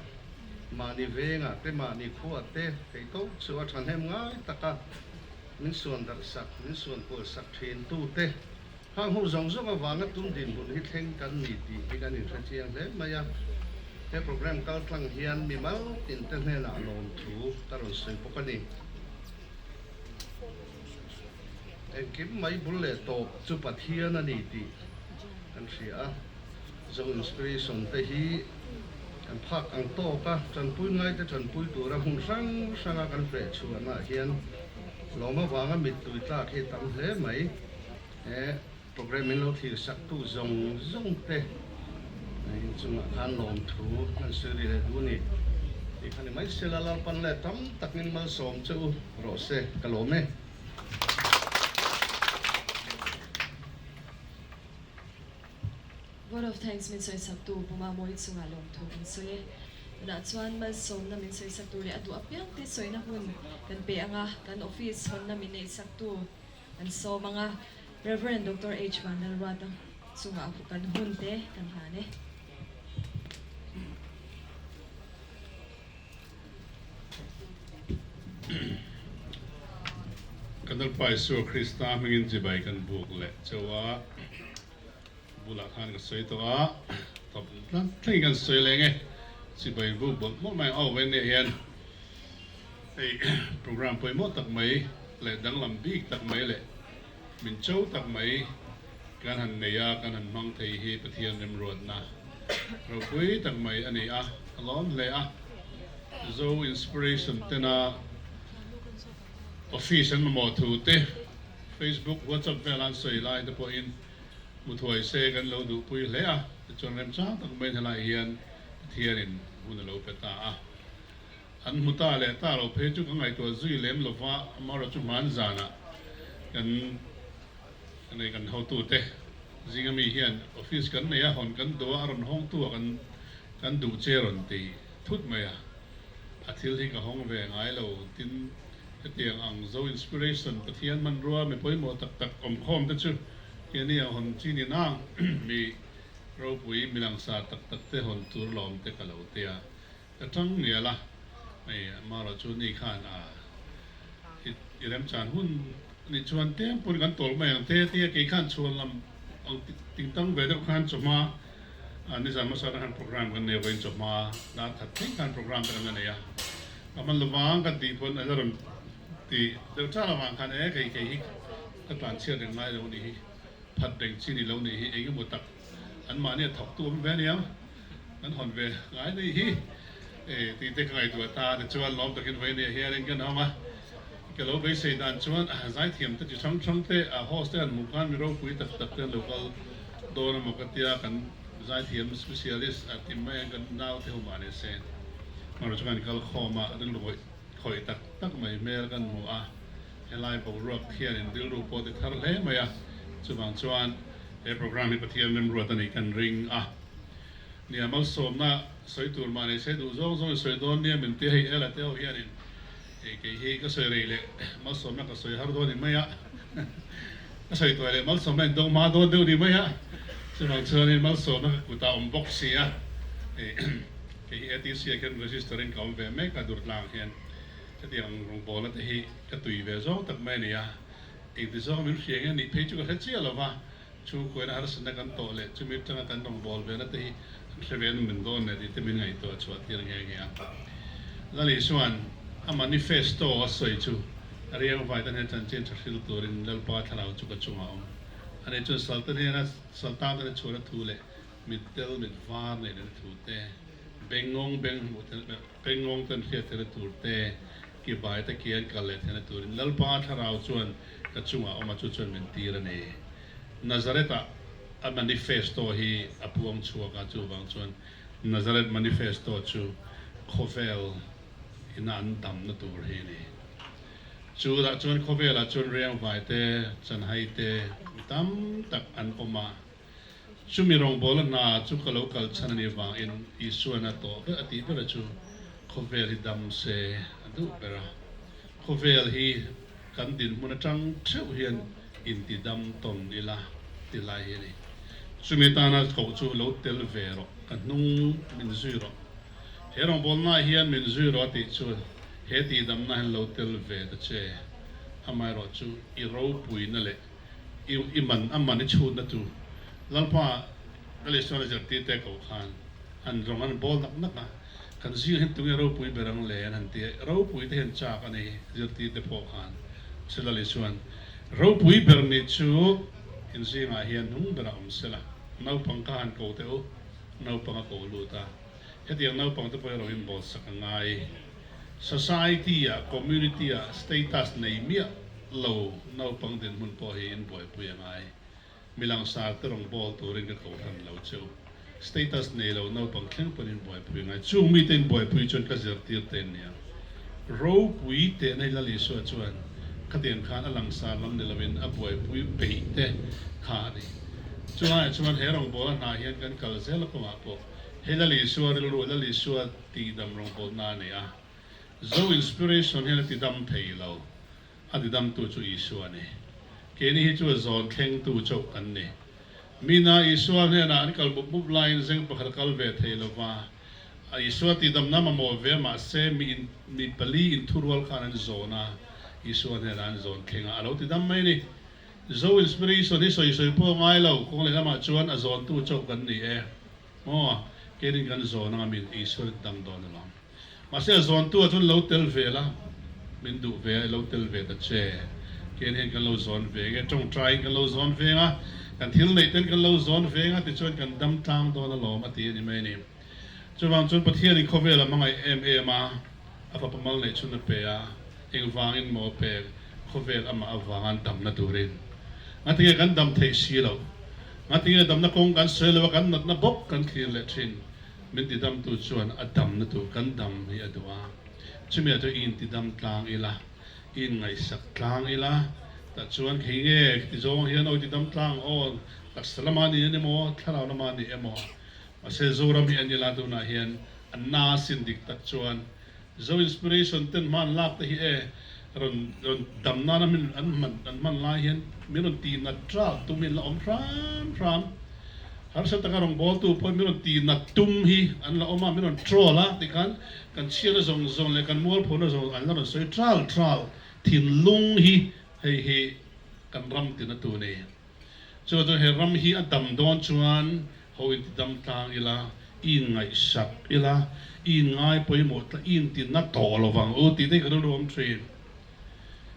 mahni vengah te mahni khuah te theihtawp chu a thahnem ngai taka min suan darh sak, min suan kual sak thin tute. Khang ho zawng zawng avanga tum dinhmun hi thleng kan ni tih hi kan inhre chiang hle mai a. He program kal tlang hian mimal tinte hnenah lawmthu ka rawn sawi bawk a ni. Engkim mai bul leh tawp chu Pathian a ni tih kan hria a. Zo Inspiration te hi kan phak ang tawk a, tanpui ngaite tanpui tura hmun hrang hranga kan feh chhuahnaah hian lawm avanga mittui tlak hi a tam hle mai. He program min lo thlir saktu zawng zawng te inchungah khan lawmthu kan sawi ri leh duh a ni tih kha ni mai sela Lalpan leh tam takin malsawm che u rawh se ka lawm e. Vote of thanks min sawisaktu Puma Mawi chungah lawmthu kan sawi e. Tunah chuan malsawmna min sawisaktu leh a duh apiangte sawina hun kan pe ang a, kan office hawnna min neihsaktu kan sawm ang a, Rev. Doctor H. Vanlalruata chungah kan hun te kan hlan e. Kan Lalpa Isua Krista hmingin chibai kan buk leh chauh a. Bulah khan ka sawi tawh a, tawp tlat thlengin kan sawi leng e, chibai buk bawlh mawlh mai ang au ve nia hian hei program pawimawh tak mai leh danglam bik tak mai leh min cho tak mai kan han nei a, kan han hmang thei hi Pathian remruatna ropui tak mai a ni a, a lawm hle a, Zo Inspiration tena office an mamawh thu te Facebook, WhatsApp vela an sawi lai te pawhin Hmu thuai se kan lo duhpui hle a, tichuan remchang tak maiin helai hian Pathianin hun a lo pe ta a. An hmu ta leh ta lo phei chu ka ngaihtuah zui lem lo va, amaherawh chu hman zanah kan nei kan hotute zinga mi hian office kan nei a, hawn kan duh a, a rawn hawngtu ah kan kan duh che rawn ti thut mai a, a thil hi ka hawng ve ngai lo tin hetiang ang Zo Inspiration Pathian hmanrua mi pawimawh tak tak awmkhawm te chu Keini ang hawn chi ni nang mi ropui mi langsar tak tak te hawn tur lawm te ka lo tia ka tang mial a, hei amaherawh chu ni khan a i remchan hun ni chuan tlem pawn kan tawl mai ang te tia kei khan chhuan lam ang ting tang ve deuh khan chawhma nizan hmasa atang khan program kan nei vawiin chawhma dar khat thleng khan program te kan la nei a, ka hman lovang kan tih pawn a la rawn ti deuh char avang khan e kei kei hi Ka tlan chhiat reng ngai lo nih hi, phat reng chi ni lo nih hi, eng emaw tak an mahni a thawktu awm ve aniang, kan hawn ve ngai nih hi e tih te ka ngaihtuah ta a, tichuan lawm takin vawi ania hianin kan awm a, ka lo beisei dan chuan zaithiam te chi hrang hrang te a host te han hmuh khan mi ropui tak tak te an lo kal dawn emaw ka tia, kan zaithiam specialist a ti mai ang kan nau te ho mahni se hmanraw chu kan kal khawm a, rilru khawih tak tak mai hmel kan hmu a. Helai boruak hianin rilru pawh ti thar hle mai a, chuvang chuan he program hi Pathian remruat a nih kan ring a. Nia malsawmna sawi tur mah nei se duh zawng zawngin sawi dawn nia min ti hei Ela te ho hianin hei kei hi ka sawi rei leh malsawmna ka sawi har dawn ni mai a, ka sawi tuai leh malsawmna in dawng hma dawn deuh ni mai a, chuvang chuanin malsawmna ka kutah awm bawk si a, hei kei hi ATC ah khian register in ka awm ve mek a Durtlang hian. Hetiang rawngbawlna te hi ka tui ve zawng tak mai a ni a, engti zawng min hria nge nih phei chu ka hre chiah lo va, chhungkuaina harsatna kan tawh leh chumi atanga kan rawngbâwl vena te hi an hre ve an min dawn leh tih te min ngaihtuah chhuah tir nghe nghe a. Lali chuan a manifesto a sawi chu a riang vai tan hian chanchin tha hril turin Lalpa thlarau chu ka chungah a awm a ni chuan Salta hnena Saltang tana chhuahna thu leh mittel mit var neih lehna thu te, bengngawng beng hmuh Pengawng ten hriat theihna tur te, ki bai te ki an kal leh theihna turin Lalpa thlarau chuan ka chungah awm a, chu chuan min tir a ni. Nazareth-ah a manifesto hi a puang chhuak a, chuvang chuan Nazareth manifesto chu khawvel ina an damna tur hi a ni. Chu lah chuan khawvelah chuan riangvai te, chanhai te mi tam tak an awm a. Chumi rawngbawla hna chu ka lo kal chhan a nih vangin Isuan a tawh ber a tih ber chu khawvel hi dam se a duh ber a. Khawvel hi kan dinhmun atang theuh hian inti dam tawn ila ti lai hi a ni. Chumi atana koh chu lo tel ve rawh, ka hnung min zui rawh. He rawngbawlnaah hian min zui rawh a tih chu he tihdamna hian lo tel ve ta che. Amaherawhchu i ropuina leh. I i man a man i chhutna tu Lalpa ka leh chuan a zirtir te ko khan an rawng an bawl nak nak a, kan zing hian tunge ropui ber ang le an han ti a, ropui te hian chak a ni zirtir te pawh khan Silali chuan ropui ber nih chu in zingah hian hnung berah awm sela, naupang ka han ko teh u, naupang a ko lut a, hetiang naupang te pawh hi rawng in bawl sak a ngai. Society ah, community ah status nei miah lo naupang dinhmun pawh hi in buaipui a ngai. Mi langsar te rawn bawl turin ka ko hran lo cheu. Status nei lo naupang thleng pawn in buaipui a ngai. Chung mite in buaipui chuan ka zirtir te in nia. Ropui tehna hi Lal Isua chuan khatiang khan a langsar lam ni lovin a buaipui peih te kha a ni. Chulaiah chuan he rawngbawla hna hian kan kal zel kawngah pawh hei Lal Isua rilru, Lal Isua Tihdam rawngbawlna a nei a, Zo Inspiration hian a tidam thei lo, a tidamtu chu Isua a ni. Keini hi chu a zawn thlengtu chauh kan ni. Mina Isua hnenah an kal mup mup laiin zeng pakhat a kal ve thei lo va, a Isua tihdamna mamawh ve mahse mi in mi pali inthurual khan an zawn a, Isua hnenah an zawn thleng a, a lo tidam mai a ni. Zo Inspiration hi sawi sawi pawh a ngai lo, kawng lehlamah chuan a zawntu chauh kan ni e. Maw, keinin kan zawn anga min Isua rit dang dawn alawm. Mahse a zawntu ah chuan lo tel ve la, min duh ve a, i lo tel ve ta che. Keini hian kan lo zawn ve nge, tawngtaiin kan lo zawn ve anga, kan thil neih ten kan lo zawn ve anga tichuan kan dam tlang dawn alawm a ti a ni mai a ni. Chuvang chuan Pathianin khawvel a hmangaih em em a, a fapa mal neih chhun a pe a, engvangin maw a pek, khawvel amah avangan damna turin. Ngatinge kan dam theih si loh? Ngatinge damna kawng kan sawi lo a, kan natna bawk kan thlir leh thin. Min tidamtu chuan a damna tur kan dam hi a duh a. Chumi ah chuan i intidam tlang ila, i inngaihsak tlang ila, tah chuan khei nge khiti zawng hian aw i tidam tlang aw, taksa lama ni an emaw, thlarau lama ni emaw. Mahse Zoram hi an ila tunah hian a na sin dik tak chuan Zo Inspiration ten hma an lak te hi e rawn rawn dam nana min an hman an hman lai hian min rawn ti nat ral tum hi an la awm hram hram. Harsa taka rawngbawltu pawhin min rawn ti nat tum hi an la awm a, min rawn troll a tikhan kan chhiatna zawng zawng leh kan mualphona zawng an la rawn sawi tral tral thinlung hi hei hi kan ram tina tu ni. Chu chu he ram hi a dam dawn chuan ho in ti dam tlang ila, i in ngaihsak ila, i in ngai pawimawh tla, i in ti na tawh lo vang u tih te hi ka rilru awm thin.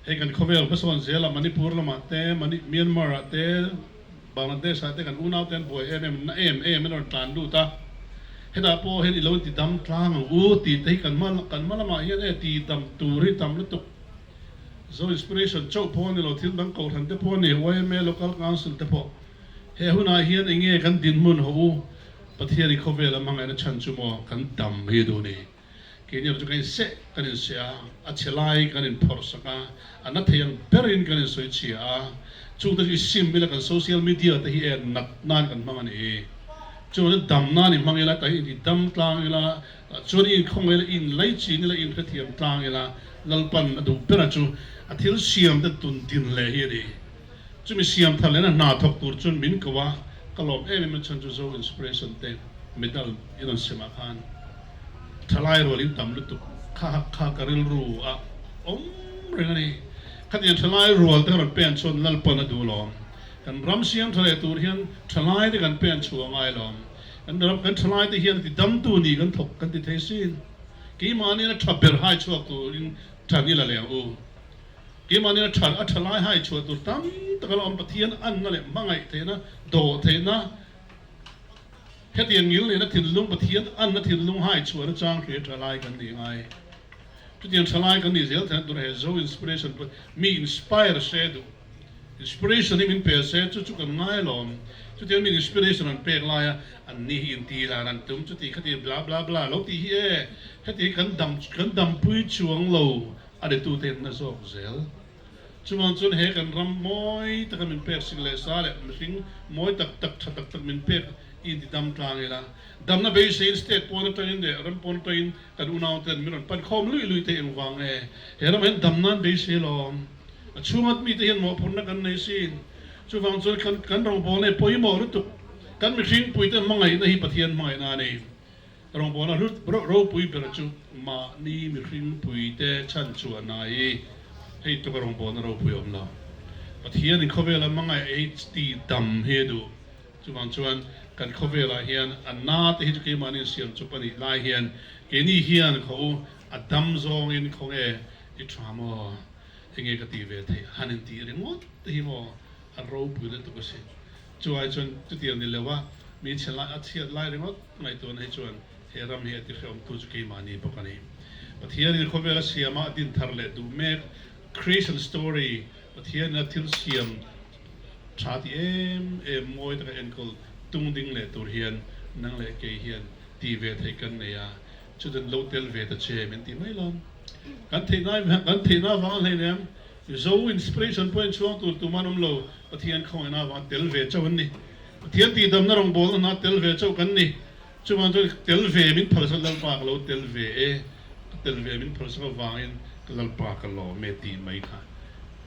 Hei kan khawvel hmasawn zela Manipur lamah te, Myanmar ah te, Bangladesh ah te kan unau te an buai em em, na em em in a rawn tlan lut a. Hetah pawh hian i lo in ti dam tlang ang u tih te hi kan hma kan hma lamah hian e ti dam tur hi tam lutuk. Zo Inspiration chauh pawh a ni lo, thil dang kohhran te pawh a ni, yma Local Council te pawh. He hunah hian eng nge kan dinhmun haw u? Pathian i khawvel a hmangaihna chhan chu maw kan dam hi duh ni. Keini erawh chu kan inseh kan inseh a, a chhe lai kan inphawrh sak a, a na thei ang berin kan insawi chhia a, chungte chu i sim ila kan social media te hi e nat nan kan hmang a ni hi. Chuvangin dam nan i hmang ila, tah hi i dam tlang ila, Tah chuan i inkhawng ila, i inlaichin ila, i inhrethiam tlang ila, Lalpan a duh bera chu a thil siam te tun din leh hi a ni. Chumi siam thar lehna hna thawk tur chuan min ko a, ka lawm em em a chhan chu Zo Inspiration te medal i rawn sem ah khan thalai rual in tam lutuk kha kha ka rilru a awm reng a ni. Khatiang thalai rual te ka rawn pen chuan Lalpan a duh lawm. Kan ram siam tha leh tur hian thalai te kan pen chhuah a ngai lawm. Kan ram kan thalai te hian ti damtu ni kan thawk kan ti thei sin. Keimahni a tha ber hai chhuak turin than ila leh ang u. Keimahni a tha a thalai hai chhuah tur tam tak a la awm Pathian anna leh hmangaih theihna dawh theihna hetiang ngil nena thinlung Pathian anna thinlung hai chhuahna chang hria thalai kan ni ngai. Chutiang thalai kan nih zel theihna tur he Zo Inspiration pawh mi inspire se duh. Inspiration hi min pe se chu chu kan ngai alawm. Chutiang min inspiration an pek laia an ni hi inti lan an tum chuti khati bla bla bla lo tih hi e heti hi kan dam kan dampui chuang lo a ni tute hian na zawk zel. Chuvang chuan he kan ram mawi taka min pek sik leh sa leh mihring mawi tak tak tha tak tak min pek i inti dam tlang ila damna beiseiin state pawn atangin leh ram pawn atangin kan unauten min rawn pan khawm lui lui te engvang nge he ramah hian dam nan beisei alawm. A chhungat mite hian mawhphurhna kan nei sin. Chuvang chuan kan kan rawngbawlna hi pawimawh lutuk. Kan mihring puite hmangaihna hi Pathian hmangaihna a ni. Rawngbawlna hlut ropui ber chu mahni mihring puite chhan chhuahna hi hei tluk a rawngbawlna ropui a awm lo. Pathianin khawvela hmangaih HT dam hi a duh. Chuvang chuan kan khawvelah hian a na te hi chu keimahni siam chup a nih lai hian keini hian khaw u a dam zawngin khawnge i tha maw enge ka tih ve theih han intih ringawt te hi maw a ropui lutuk a si. Chuai chuan chutiang ni lo a mi chhe lai a chhiat lai ringawt ngaihtuahna hi chuan he ram hi a ti hrehawmtu chu keimahni bawk a ni. Pathianin khawvela siama a din thar leh duh mek creation story Pathianin a thil siam tha ti em em mawi taka enkawl tung ding leh tur hian nang leh kei hian ti ve theih kan nei a, chutin lo tel ve ta che min ti mai lo. Kan theihna kan theihna avang hleinem Zo inspiration pawhin chhuang tur tuman awm lo, Pathian khawngaihna avanga tel ve chauh an ni. Pathian tihdamna rawngbawlna hna tel ve chauh kan ni. Chuvang chuan tel ve min phalsak Lalpa ka lo tel ve e, ka tel ve min phalsak avangin ka Lalpa ka lawm e tih mai kha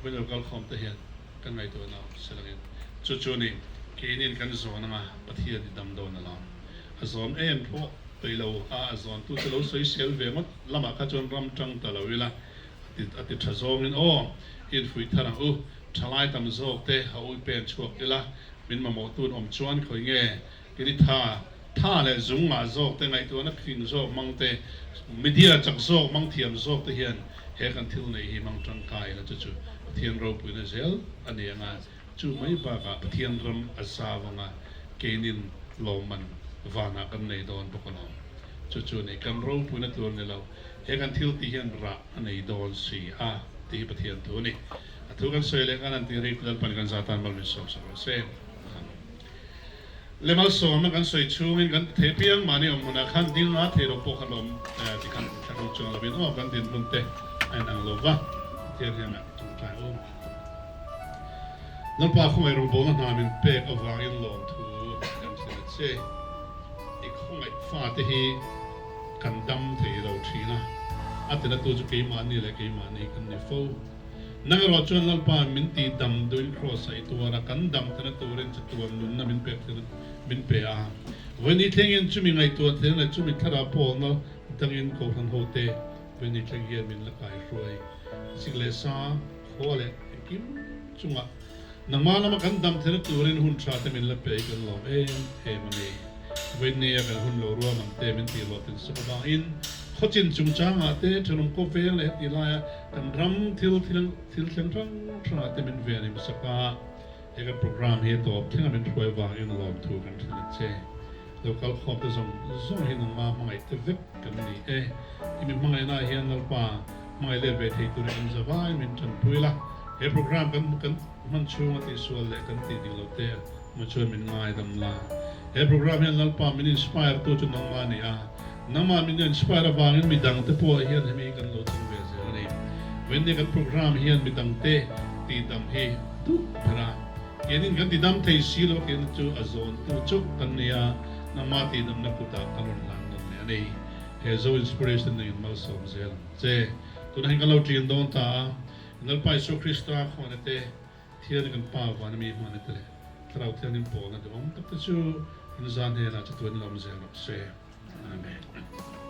Vawiin lo kalkhawm te hian kan ngaihtuahna awm se langin chu chu ni keinin kan zawn anga Pathian i dam dawn alawm. A zawn em pawh peih lo a, a zawntu chu lo sawisel ve ngawt lamah kha chuan ram tang ta lo ila. A ti tha zawngin aw, i infuih thar ang u, thalai tam zawk te a ui pen chhuak ila, min mamawh tun awm chuan khawi nge kini tha, tha leh zung ngah zawk te ngaihtuahna phing zawk hmang te, media chak zawk hmang thiam zawk te hian he kan thil neih hi hmang tangkai ila chu chu Pathian ropuina zel a ni anga chu mai bakah Pathian ram a zau anga keinin lawmman vanah kan nei dawn bawk alawm. Chu chu ni kan ropuina tur ni lo. He kan thil tih hian rah a nei dawn si a tih hi Pathian thu a ni. A thu kan sawi leh kan han tih rik Lalpan kan za tan mal min sawm sak rawh se. Le malsawmna kan sawi chhungin kan ti thei piang mahni awm hmunah khan ding a thei lo pawh kha lawm ti khan thla hrang chuang lovin aw kan dinhmun te a inang lo va Pathian hian a tawngtai awm. Lalpa khawngaih rawngbawlna hna min pek avangin lawmthu kan hrilh a che. I khawngaih fate hi kan dam thei lo thin a, a tina tu chu keimahni leh keimahni kan ni fo. Nang erawh chuan Lalpa min tih dam duhin Kraws a i tuar a, kan dam thena turin chatuan nunna min pek thena min pe a. Vawiin thlengin chumi ngaihtuah thena leh chumi thlarau pawlna dangin Kohhran hote vawiin thleng hian min la kaihruai. Sik leh sa, khua leh engkim chungah Nangmah lama kan dam thena turin hun tha te min la pe i kan lawm em em a ni. Vawinia kan hun lo ruam ang te min tih hlawhtlin sak avangin khawchin chungchangah te thenawm kawp veng leh heti laia kan ram thil thil thil thleng hrang hrangah te min ven him sak a. He kan program hi a tawp thleng a min hruai avangin lawmthu kan hrilh a che. Lo kal khawm te zawng zawng hi nangmah hmangaih te vek kan ni e. I mi hmangaihnaah hian Lalpa Hmangaih let ve thei turin an zavai min tanpui la, he program kan kan hman chhunga tihsual leh kan tih dik loh te hmu chuan min ngaidam la. He program hian Lalpa min inspire tu chu nangmah a ni a, nangmah min inspire avangin midang te pawh hian hemi hi kan lo chang ve zel a ni. Vawiin kan program hian midang te tihdam hi duh ber a, keinin kan tidam thei si lo keina chu a zawn tu chauh kan ni a, nangmah tihdamna kutah kan rawn hlan nawn leh a ni. He Zo Inspiration neiin malsawm zel ang che. Tunah hian kan lo ṭin dawn ta a, Lalpa Isua Krista khuana te, Thian kan Pa vana mi hmuhna te leh Thlarau Thianghlim pawlna duhawm tak te chu in zan hnenah chatuan in awm zel rawh se. Amen.